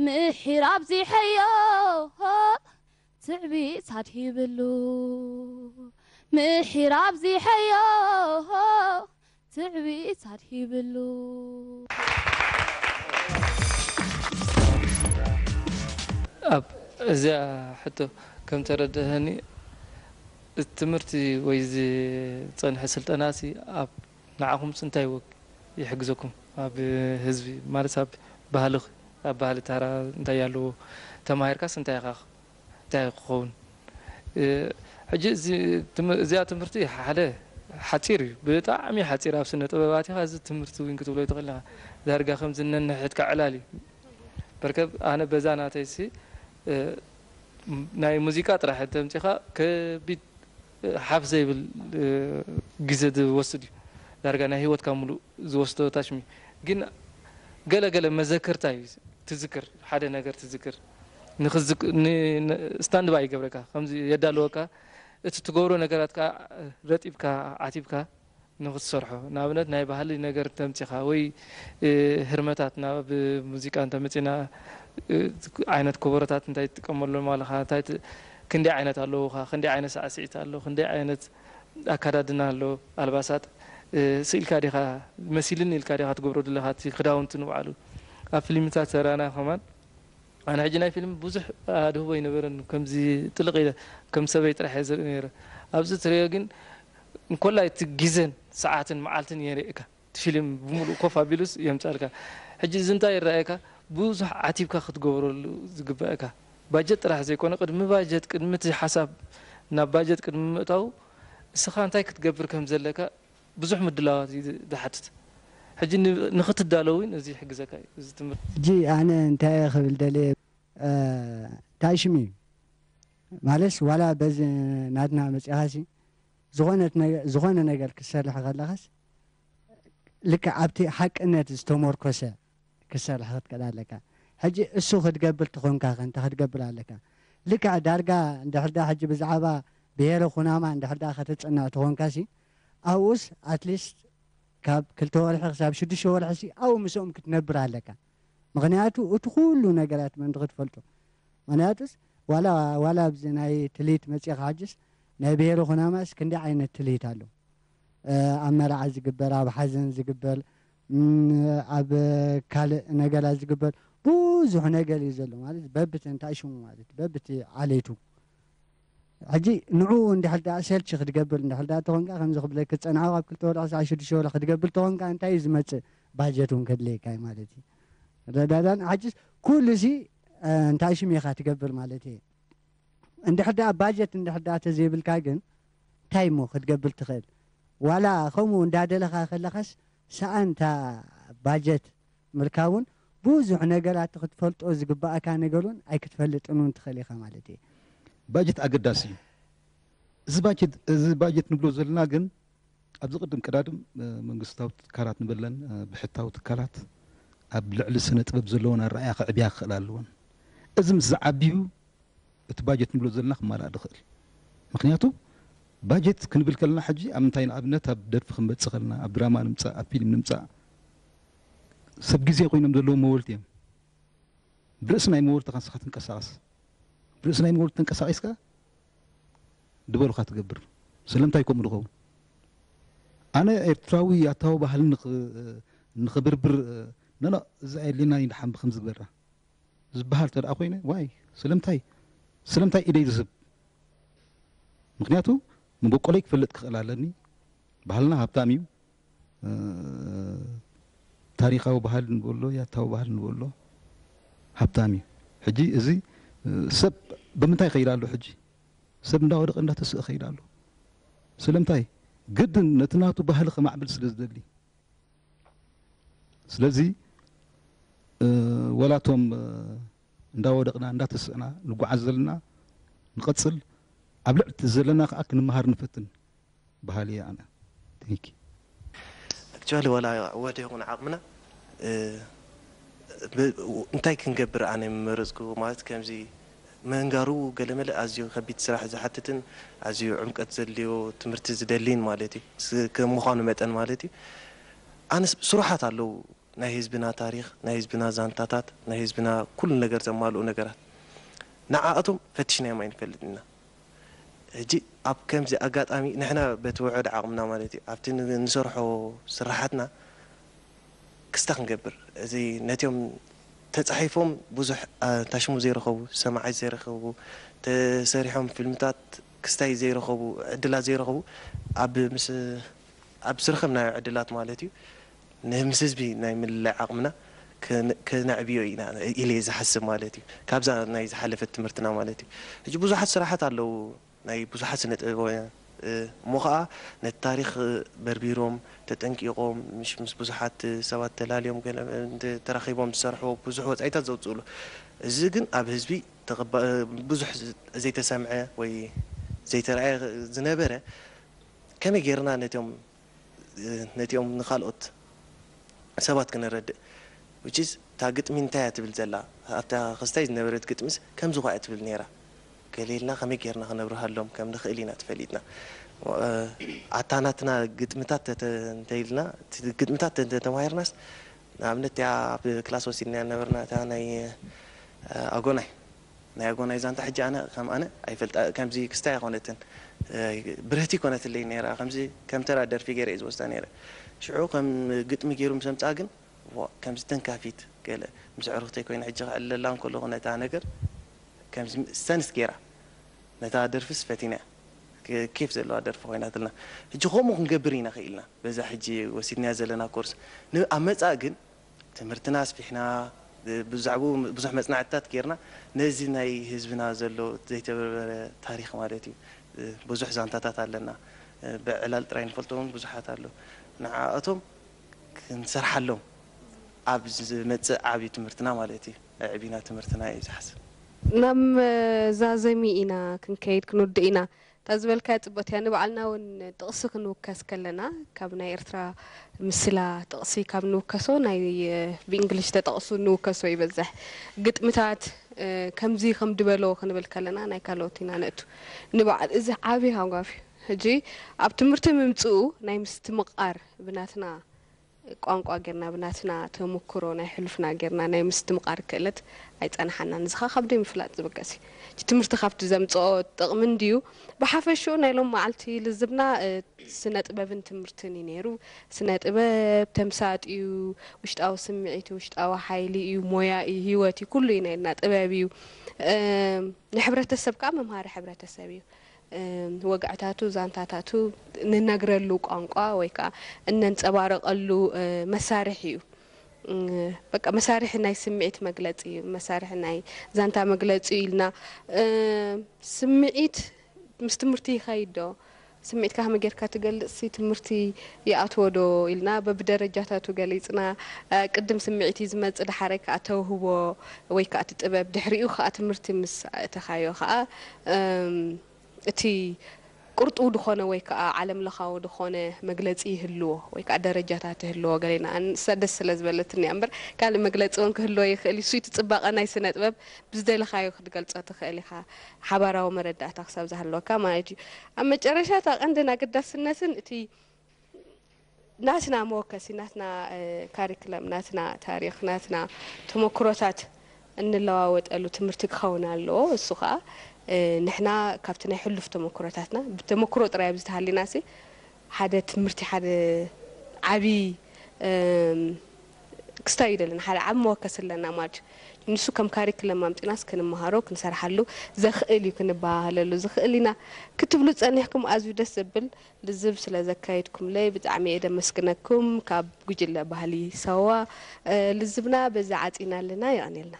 ምሒር ኣብዚሐዮ ትዕቢት ኣድሂብሉ ምሒር ኣብዚሐዮ ትዕቢት ኣድሂብሉ። ኣብ እዚኣ ሕቶ ከም ተረድእኒ እቲ ትምህርቲ ወይ ዝፀንሐ ስልጠና ሲ ኣብ ንዓኹምስ እንታይ ወግ ይሕግዘኩም ኣብ ህዝቢ ማለት ኣብ ባህልኽ ኣብ ባህሊ ታራ እንታይ ኣለዎ ተማሂርካስ እንታይ ኢኻ እንታይ ክኸውን ሕጂ እዚኣ ትምህርቲ ሓደ ሓፂር እዩ ብጣዕሚ ሓፂር ኣብ ስነ ጥበብ ኣቲኻ እዚ ትምህርቲ እውን ክትብሎ ይትኽእል ኢኻ ዳርጋ ከምዚ ነንሕድካ ዕላል እዩ በርከብ ኣነ በዛ ናተይሲ ናይ ሙዚቃ ጥራሕ እንተምፂኻ ከቢድ ሓፍ ዘይብል ግዘ ዝወስድ እዩ ዳርጋ ናይ ሂወትካ ሙሉእ ዝወስዶ ታሽሚ ግን ገለ ገለ መዘክርታ እዩ ትዝክር ሓደ ነገር ትዝክር ስታንድ ባይ ይገብረካ ከምዚ የዳለወካ እቲ ትገብሮ ነገራት ከዓ ረጢብካ ዓቲብካ ንኽትሰርሖ ንኣብነት ናይ ባህሊ ነገር እንተምፂኻ ወይ ህርመታት ናብ ሙዚቃ እንተመፂና ዓይነት ኮቦሮታት እንታይ ትጥቀመሎም ኣለኻ እንታይ ክንደይ ዓይነት ኣለዉኻ ክንደይ ዓይነት ሳዕስዒት ኣሎ ክንደይ ዓይነት ኣካዳድና ኣሎ ኣልባሳት ስኢልካ ዲኻ መሲልኒ ኢልካ ዲኻ ትገብሮ ዘለኻ እቲ ክዳውንቲ ንባዕሉ ኣብ ፊልምታት ሰራና ከማን ኣነ ሕጂ ናይ ፊልም ብዙሕ ኣድህቦ ኣይነበረን ከምዚ ጥልቕ ኢለ ከም ሰበይ ጥራሕ እየ ዝርኢ ነይረ ኣብዚ ትሪኦ ግን እንኮላይ እቲ ግዘን ሰዓትን መዓልትን የርእየካ እቲ ፊልም ብምሉእ ኮፍ ኣቢሉስ የምፀልካ ሕጂ እዚ እንታይ ይረኣየካ ብዙሕ ዓቲብካ ክትገብረሉ ዝግበአካ ባጀት ጥራሕ ዘይኮነ ቅድሚ ባጀት ቅድሚ እቲ ሓሳብ ናብ ባጀት ቅድሚ ምእታው እስኻ እንታይ ክትገብር ከም ዘለካ ብዙሕ ምድላዋት እዩ ዝሓትት ሕጂ ንኽትዳለው እውን እዚ ይሕግዘካ እዩ እዚ ትምህርቲ ሕጂ ኣነ እንታይ እየ ክብል ደልየ ታሽሚ ማለትስ ዋላ በዚ ናትና መፂኻሲ ዝኾነ ነገር ክሰርሕ ከለኻስ ልክዕ ኣብቲ ሓቅነት ዝተመርኮሰ ክትሰርሕ ክትክእል ኣለካ ሕጂ እሱ ክትገብር ትኾንካ ከ እንታይ ክትገብር ኣለካ ልክዕ ዳርጋ እንድሕር ዳ ሕጂ ብዛዕባ ብሄረ ኩናማ እንድሕር ዳ ከተፅንዕ ትኾንካ ሲ ኣብኡስ ኣትሊስት ካብ ክልተ ወርሒ ክሳብ ሽዱሽተ ወርሒ ሲ ኣብኡ ምስኦም ክትነብር ኣለካ ምኽንያቱ እቲ ኩሉ ነገራት ምእንቲ ክትፈልጦ ምኽንያቱስ ዋላ ዋላ ኣብዚ ናይ ትልሂት መፂእኻ ሕጅስ ናይ ብሄረ ኩናማስ ክንደይ ዓይነት ትልሂት ኣሎ ኣብ መርዓ ዝግበር ኣብ ሓዘን ዝግበር ኣብ ካልእ ነገራት ዝግበር ብዙሕ ነገር እዩ ዘሎ ማለት በብቲ እንታይ ሽሙ ማለት በብቲ ዓሌቱ ሕጂ ንዕኡ እንድሕር ደኣ ሰልቺ ክትገብር እንድሕር ደኣ ተኾንካ ከምዚ ክብለኪ ዝጸናሕኩ ካብ ክልተ ወርሒ ክሳብ ሽዱሽተ ወርሒ ክትገብር ተኾንካ እንታይ እዩ ዝመጽእ ባጀት እውን ከድልየካ እዩ ማለት እዩ ረዳዳን ሕጂስ ኩሉ ሲ እንታይ ሽም ኢኻ ትገብር ማለት እየ እንድሕር ደኣ ባጀት እንድሕር ደኣ ተዘይብልካ ግን እንታይ እሞ ክትገብር ትኽእል ዋላ ከምኡ እንዳደለኻ ከለኻስ ሰኣን እታ ባጀት ምርካቡን ብዙሕ ነገራት ክትፈልጦ ዝግባኣካ ነገር እውን ኣይክትፈልጥን እውን ትኽእል ኢኻ ማለት እየ። ባጀት ኣገዳሲ እዩ። እዚ ባጀት እዚ ባጀት ንብሎ ዘለና ግን ኣብዚ ቅድም ቀዳድም መንግስታዊ ትካላት ንበለን ብሕታዊ ትካላት ኣብ ልዕሊ ስነ ጥበብ ዘለወን ኣረኣእያ ከዕብያ ክኽእል ኣለወን። እዚ ምስ ዝዓብዩ እቲ ባጀት ንብሎ ዘለና ክማላእ ዝኽእል ምክንያቱ ባጀት ክንብል ከለና ሕጂ ኣብ ምንታይ ንኣብነት ኣብ ደርፊ ክንመጽእ ከለና ኣብ ድራማ ንምጻእ ኣብ ፊልም ንምጻእ ሰብ ግዜ ኮይኖም ዘለዎም መወልቲ እዮም። ብርእሲ ናይ መወልትኻ ንስኻ ትንቀሳቐስ። ብርእሲ ናይ መወልቲ ተንቀሳቒስካ ድበሉኻ ትገብር። ስለምንታይ ከምኡ ዝኸውን? ኣነ ኤርትራዊ ኣታዊ ባህሊ ንኽ- ንኽብርብር ነኖ እዛ የድልየና እዩ ደሓን ብከምዚ ዝበራ ዝበሃል ተደኣ ኮይነ ዋይ ስለምንታይ ስለምንታይ ኢደይ ዝህብ? ምክንያቱ መበቆለይ ክፈልጥ ክኽእል ኣለኒ። ባህልና ሃብታም እዩ። ታሪኻዊ ባህል ንበሎ ያታዊ ባህል ንበሎ ሃብታም እዩ። ሕጂ እዚ ሰብ ብምንታይ ይኸይድ ኣሎ? ሕጂ ሰብ እንዳወደቐ እንዳተስእ ይኸይድ ኣሎ። ስለምንታይ? ግድን ነቲ ናቱ ባህሊ ከማዕብል ስለ ዝደሊ። ስለዚ ወላቶም እንዳወደቕና እንዳተስእና ንጓዓዝ ዘለና ንቐጽል። ኣብ ልዕሊ ዘለና ከዓ ክንመሃር ንፈትን። በሃሊ እየ ኣነ። Thank you። ኣክቹዋሊ ዋላ ወደ ይኹን ዓቕምና እንታይ ክንገብር ኣነ ምመረፅኩ ማለት ከምዚ ምንጋሩ ገለመለ ኣዝዩ ከቢድ ስራሕ ዝሓትትን ኣዝዩ ዕምቀት ዘድልዮ ትምህርቲ ዝደሊን ማለት እዩ። ከም ምዃኑ መጠን ማለት እዩ። ኣነስ ስሩሓት ኣለዉ ናይ ህዝብና ታሪኽ፣ ናይ ህዝብና ዛንታታት፣ ናይ ህዝብና ኩሉ ነገር ዘማልኡ ነገራት ንዓኣቶም ፈቲሽናዮም ኣይንፈልጥን ኢና። ሕጂ ኣብ ከምዚ ኣጋጣሚ ንሕና በቲ ውሑድ ዓቕምና ማለት እዩ ኣብቲ ንሰርሖ ስራሓትና ክስታ ክንገብር እዚ ነቲኦም ተፃሒፎም ብዙሕ ታሽሙ ዘይረኸቡ ሰማዓይ ዘይረኸቡ ተሰሪሖም ፊልምታት ክስታይ ዘይረኸቡ ዕድላት ዘይረኸቡ ኣብ ምስ ኣብ ዝረኸብናዮ ዕድላት ማለት እዩ ንምስ ህዝቢ ናይ ምልላይ ዓቕምና ከነዕብዮ ኢና ኢለ ዝሓስብ ማለት እዩ። ካብዛ ናይ ዝሓለፈት ትምህርትና ማለት እዩ። ሕጂ ብዙሓት ስራሓት ኣለዉ ናይ ብዙሓት ስነ ጥበባውያን እሞ ከዓ ነቲ ታሪክ በርቢሮም ተጠንቂቆም ምስ ብዙሓት ሰባት ተላልዮም ተራኪቦም ዝሰርሕዎ ብዙሕ ወፃኢታት ዘውፅእሉ እዚ ግን ኣብ ህዝቢ ብዙሕ ዘይተሰምዐ ወይ ዘይተረኣየ ዝነበረ ከመይ ጌርና ነቶም ነቲኦም ንኻልኦት ሰባት ክነረድእ which is እታ ግጥሚ እንታይ እያ ትብል ዘላ ኣብታ ክስታይ ዝነበረት ግጥምስ ከምዚ ኳ እያ ትብል ነይራ ገሌልና ከመይ ጌርና ክነብርሃሎም ከም ንኽእል ኢና ተፈሊጥና ኣታ ናትና ግጥምታት እንተኢልና ግጥምታት ተማሂርናስ ንኣብነት እቲኣ ኣብ ክላስ ወሲድና ነበርና እታ ናይ ኣጎናይ ናይ ኣጎናይ ዛንታ ሕጂ ኣነ ከም ኣነ ኣይፈልጣ ከምዚ ክስታይ ኣይኮነትን ብርህቲ ይኮነትለይ ነራ ከምዚ ከም ተራ ደርፊ ገይረ እዩ ዝወስዳ ነረ ሽዑ ከም ግጥሚ ገይሩ ምስ ኣምፅኣ ግን ከምዚ ተንካፊት ገለ ምስ ዕርክተይ ኮይነ ሕጂ ክዕልለላ እንከለኹ ነታ ነገር ከምዚ ሰንስ ገይራ ነታ ደርፍስ ፈቲና ኬፍ ዘለዋ ደርፊ ኮይናትልና ሕጂ ከምኡ ክንገብር ኢና ክኢልና በዛ ሕጂ ወሲድናያ ዘለና ኮርስ ኣብ መፃእ ግን ትምህርትና ኣስፊሕና ብዛዕባኡ ብዙሕ መፅናዕትታት ጌርና ነዚ ናይ ህዝብና ዘሎ ዘይተበርበረ ታሪክ ማለት እዩ ብዙሕ ዛንታታት ኣለና ብዕላል ጥራይ ንፈልጦ እውን ብዙሓት ኣሎ ንዓኣቶም ክንሰርሓሎም ኣብ ዝመፅእ ዓብዪ ትምህርትና ማለት እዩ ኣዕቢና ትምህርትና እዩ ዝሓስብ ናብ መዛዘሚ ኢና ክንከይድ ክንውድእ ኢና እታ ዝበልካያ ፅቡቅ እያ ንባዕልና እውን ጥቕሲ ክንውከስ ከለና ካብ ናይ ኤርትራ ምስላ ጥቕሲ ካብ ንውከሶ ናይ ብእንግሊሽ ተጠቕሱ ንውከሶ ይበዝሕ ግጥምታት ከምዚ ከም ድበሎ ክንብል ከለና ናይ ካልኦት ኢና ነእቱ ንበዓል እዚ ዓብዪ ሃጓፍ እዩ ሕጂ ኣብ ትምህርቲ ምምፅኡ ናይ ምስትምቓር ብናትና ቋንቋ ጌርና ብናትና ተመክሮ ናይ ሕሉፍና ጌርና ናይ ምስትምቓር ክእለት ኣይፀንሓናን። እዚ ኸዓ ካብ ደይ ምፍላጥ ዝብገስ እዩ። እቲ ትምህርቲ ካብቲ ዘምፅኦ ጥቕሚ እንድዩ። ብሓፈሽኡ ናይ ሎም መዓልቲ ልዝብና ስነ ጥበብን ትምህርትን እዩ ነይሩ። ስነ ጥበብ ተምሳጥ እዩ፣ ውሽጣዊ ስምዒት እዩ፣ ውሽጣዊ ሓይሊ እዩ፣ ሞያ እዩ፣ ህይወት እዩ፣ ኩሉ እዩ ናይልና ጥበብ እዩ። ንሕብረተሰብ ከዓ መምሃሪ ሕብረተሰብ እዩ። ወግዕታቱ፣ ዛንታታቱ ንነግረሉ ቋንቋ ወይ ከዓ እነንፀባርቐሉ መሳርሒ እዩ። በቃ መሳርሒ ናይ ስምዒት መግለፂ እዩ፣ መሳርሒ ናይ ዛንታ መግለፂ እዩ ኢልና ስምዒት ምስ ትምህርቲ ይኸይድ ዶ? ስምዒትካ ከመይ ጌርካ ትገልፅሲ ትምህርቲ ይኣትዎ ዶ ኢልና በብደረጃታቱ ገሊፅና። ቅድም ስምዒት እዩ ዝመፅእ፣ ደሓራይ ከዓ ተውህቦ ወይ ከዓ እቲ ጥበብ፣ ድሕሪኡ ከዓ ትምህርቲ ምስ ኣእተኻዮ ከዓ እቲ ቅርጡው ዝኾነ ወይ ከዓ ዓለም ለኻዊ ዝኾነ መግለፂ ይህልዎ ወይ ከዓ ደረጃታት ይህልዎ። ገሌና ኣንሳ ደስ ስለ ዝበለትኒ እያ እምበር ካልእ መግለፂ እውን ክህልዎ ይኽእል እዩ። እሱ እቲ ፅባቐ ናይ ስነ ጥበብ ብዝደለኻዮ ክትገልፆ ትኽእል ኢኻ፣ ሓባራዊ መረዳእታ ክሳብ ዝሃለወካ ማለት እዩ። ኣብ መጨረሻ እታ ቀንድን ኣገዳስነትን እቲ ናትና መወከሲ፣ ናትና ካሪክለም፣ ናትና ታሪኽ፣ ናትና ተመክሮታት እንለዋወጠሉ ትምህርቲ ክኸውን ኣለዎ። እሱ ከዓ ንሕና ካብቲ ናይ ሕሉፍ ተመክሮታትና ብተመክሮ ጥራይ ኣብዚ ተሃሊና ሲ ሓደ ትምህርቲ ሓደ ዓብዪ ክስታይ ደለና ሓደ ዓብ መወከስ ኣለና ማለት እዩ። ንሱ ከም ካሪክለም ኣምጢናስ ክንመሃሮ ክንሰርሓሉ ዘኽእል እዩ ክንበሃሃለሉ ዝኽእል ኢና ክትብሉ ጸኒሕኩም ኣዝዩ ደስ ዘብል ልዝብ ስለ ዘካየድኩምለይ ብጣዕሚ እየ ደመስግነኩም። ካብ ጉጅለ ባህሊ ሰዋ ልዝብና በዚ ዓጺና ኣለና። የቐንየልና።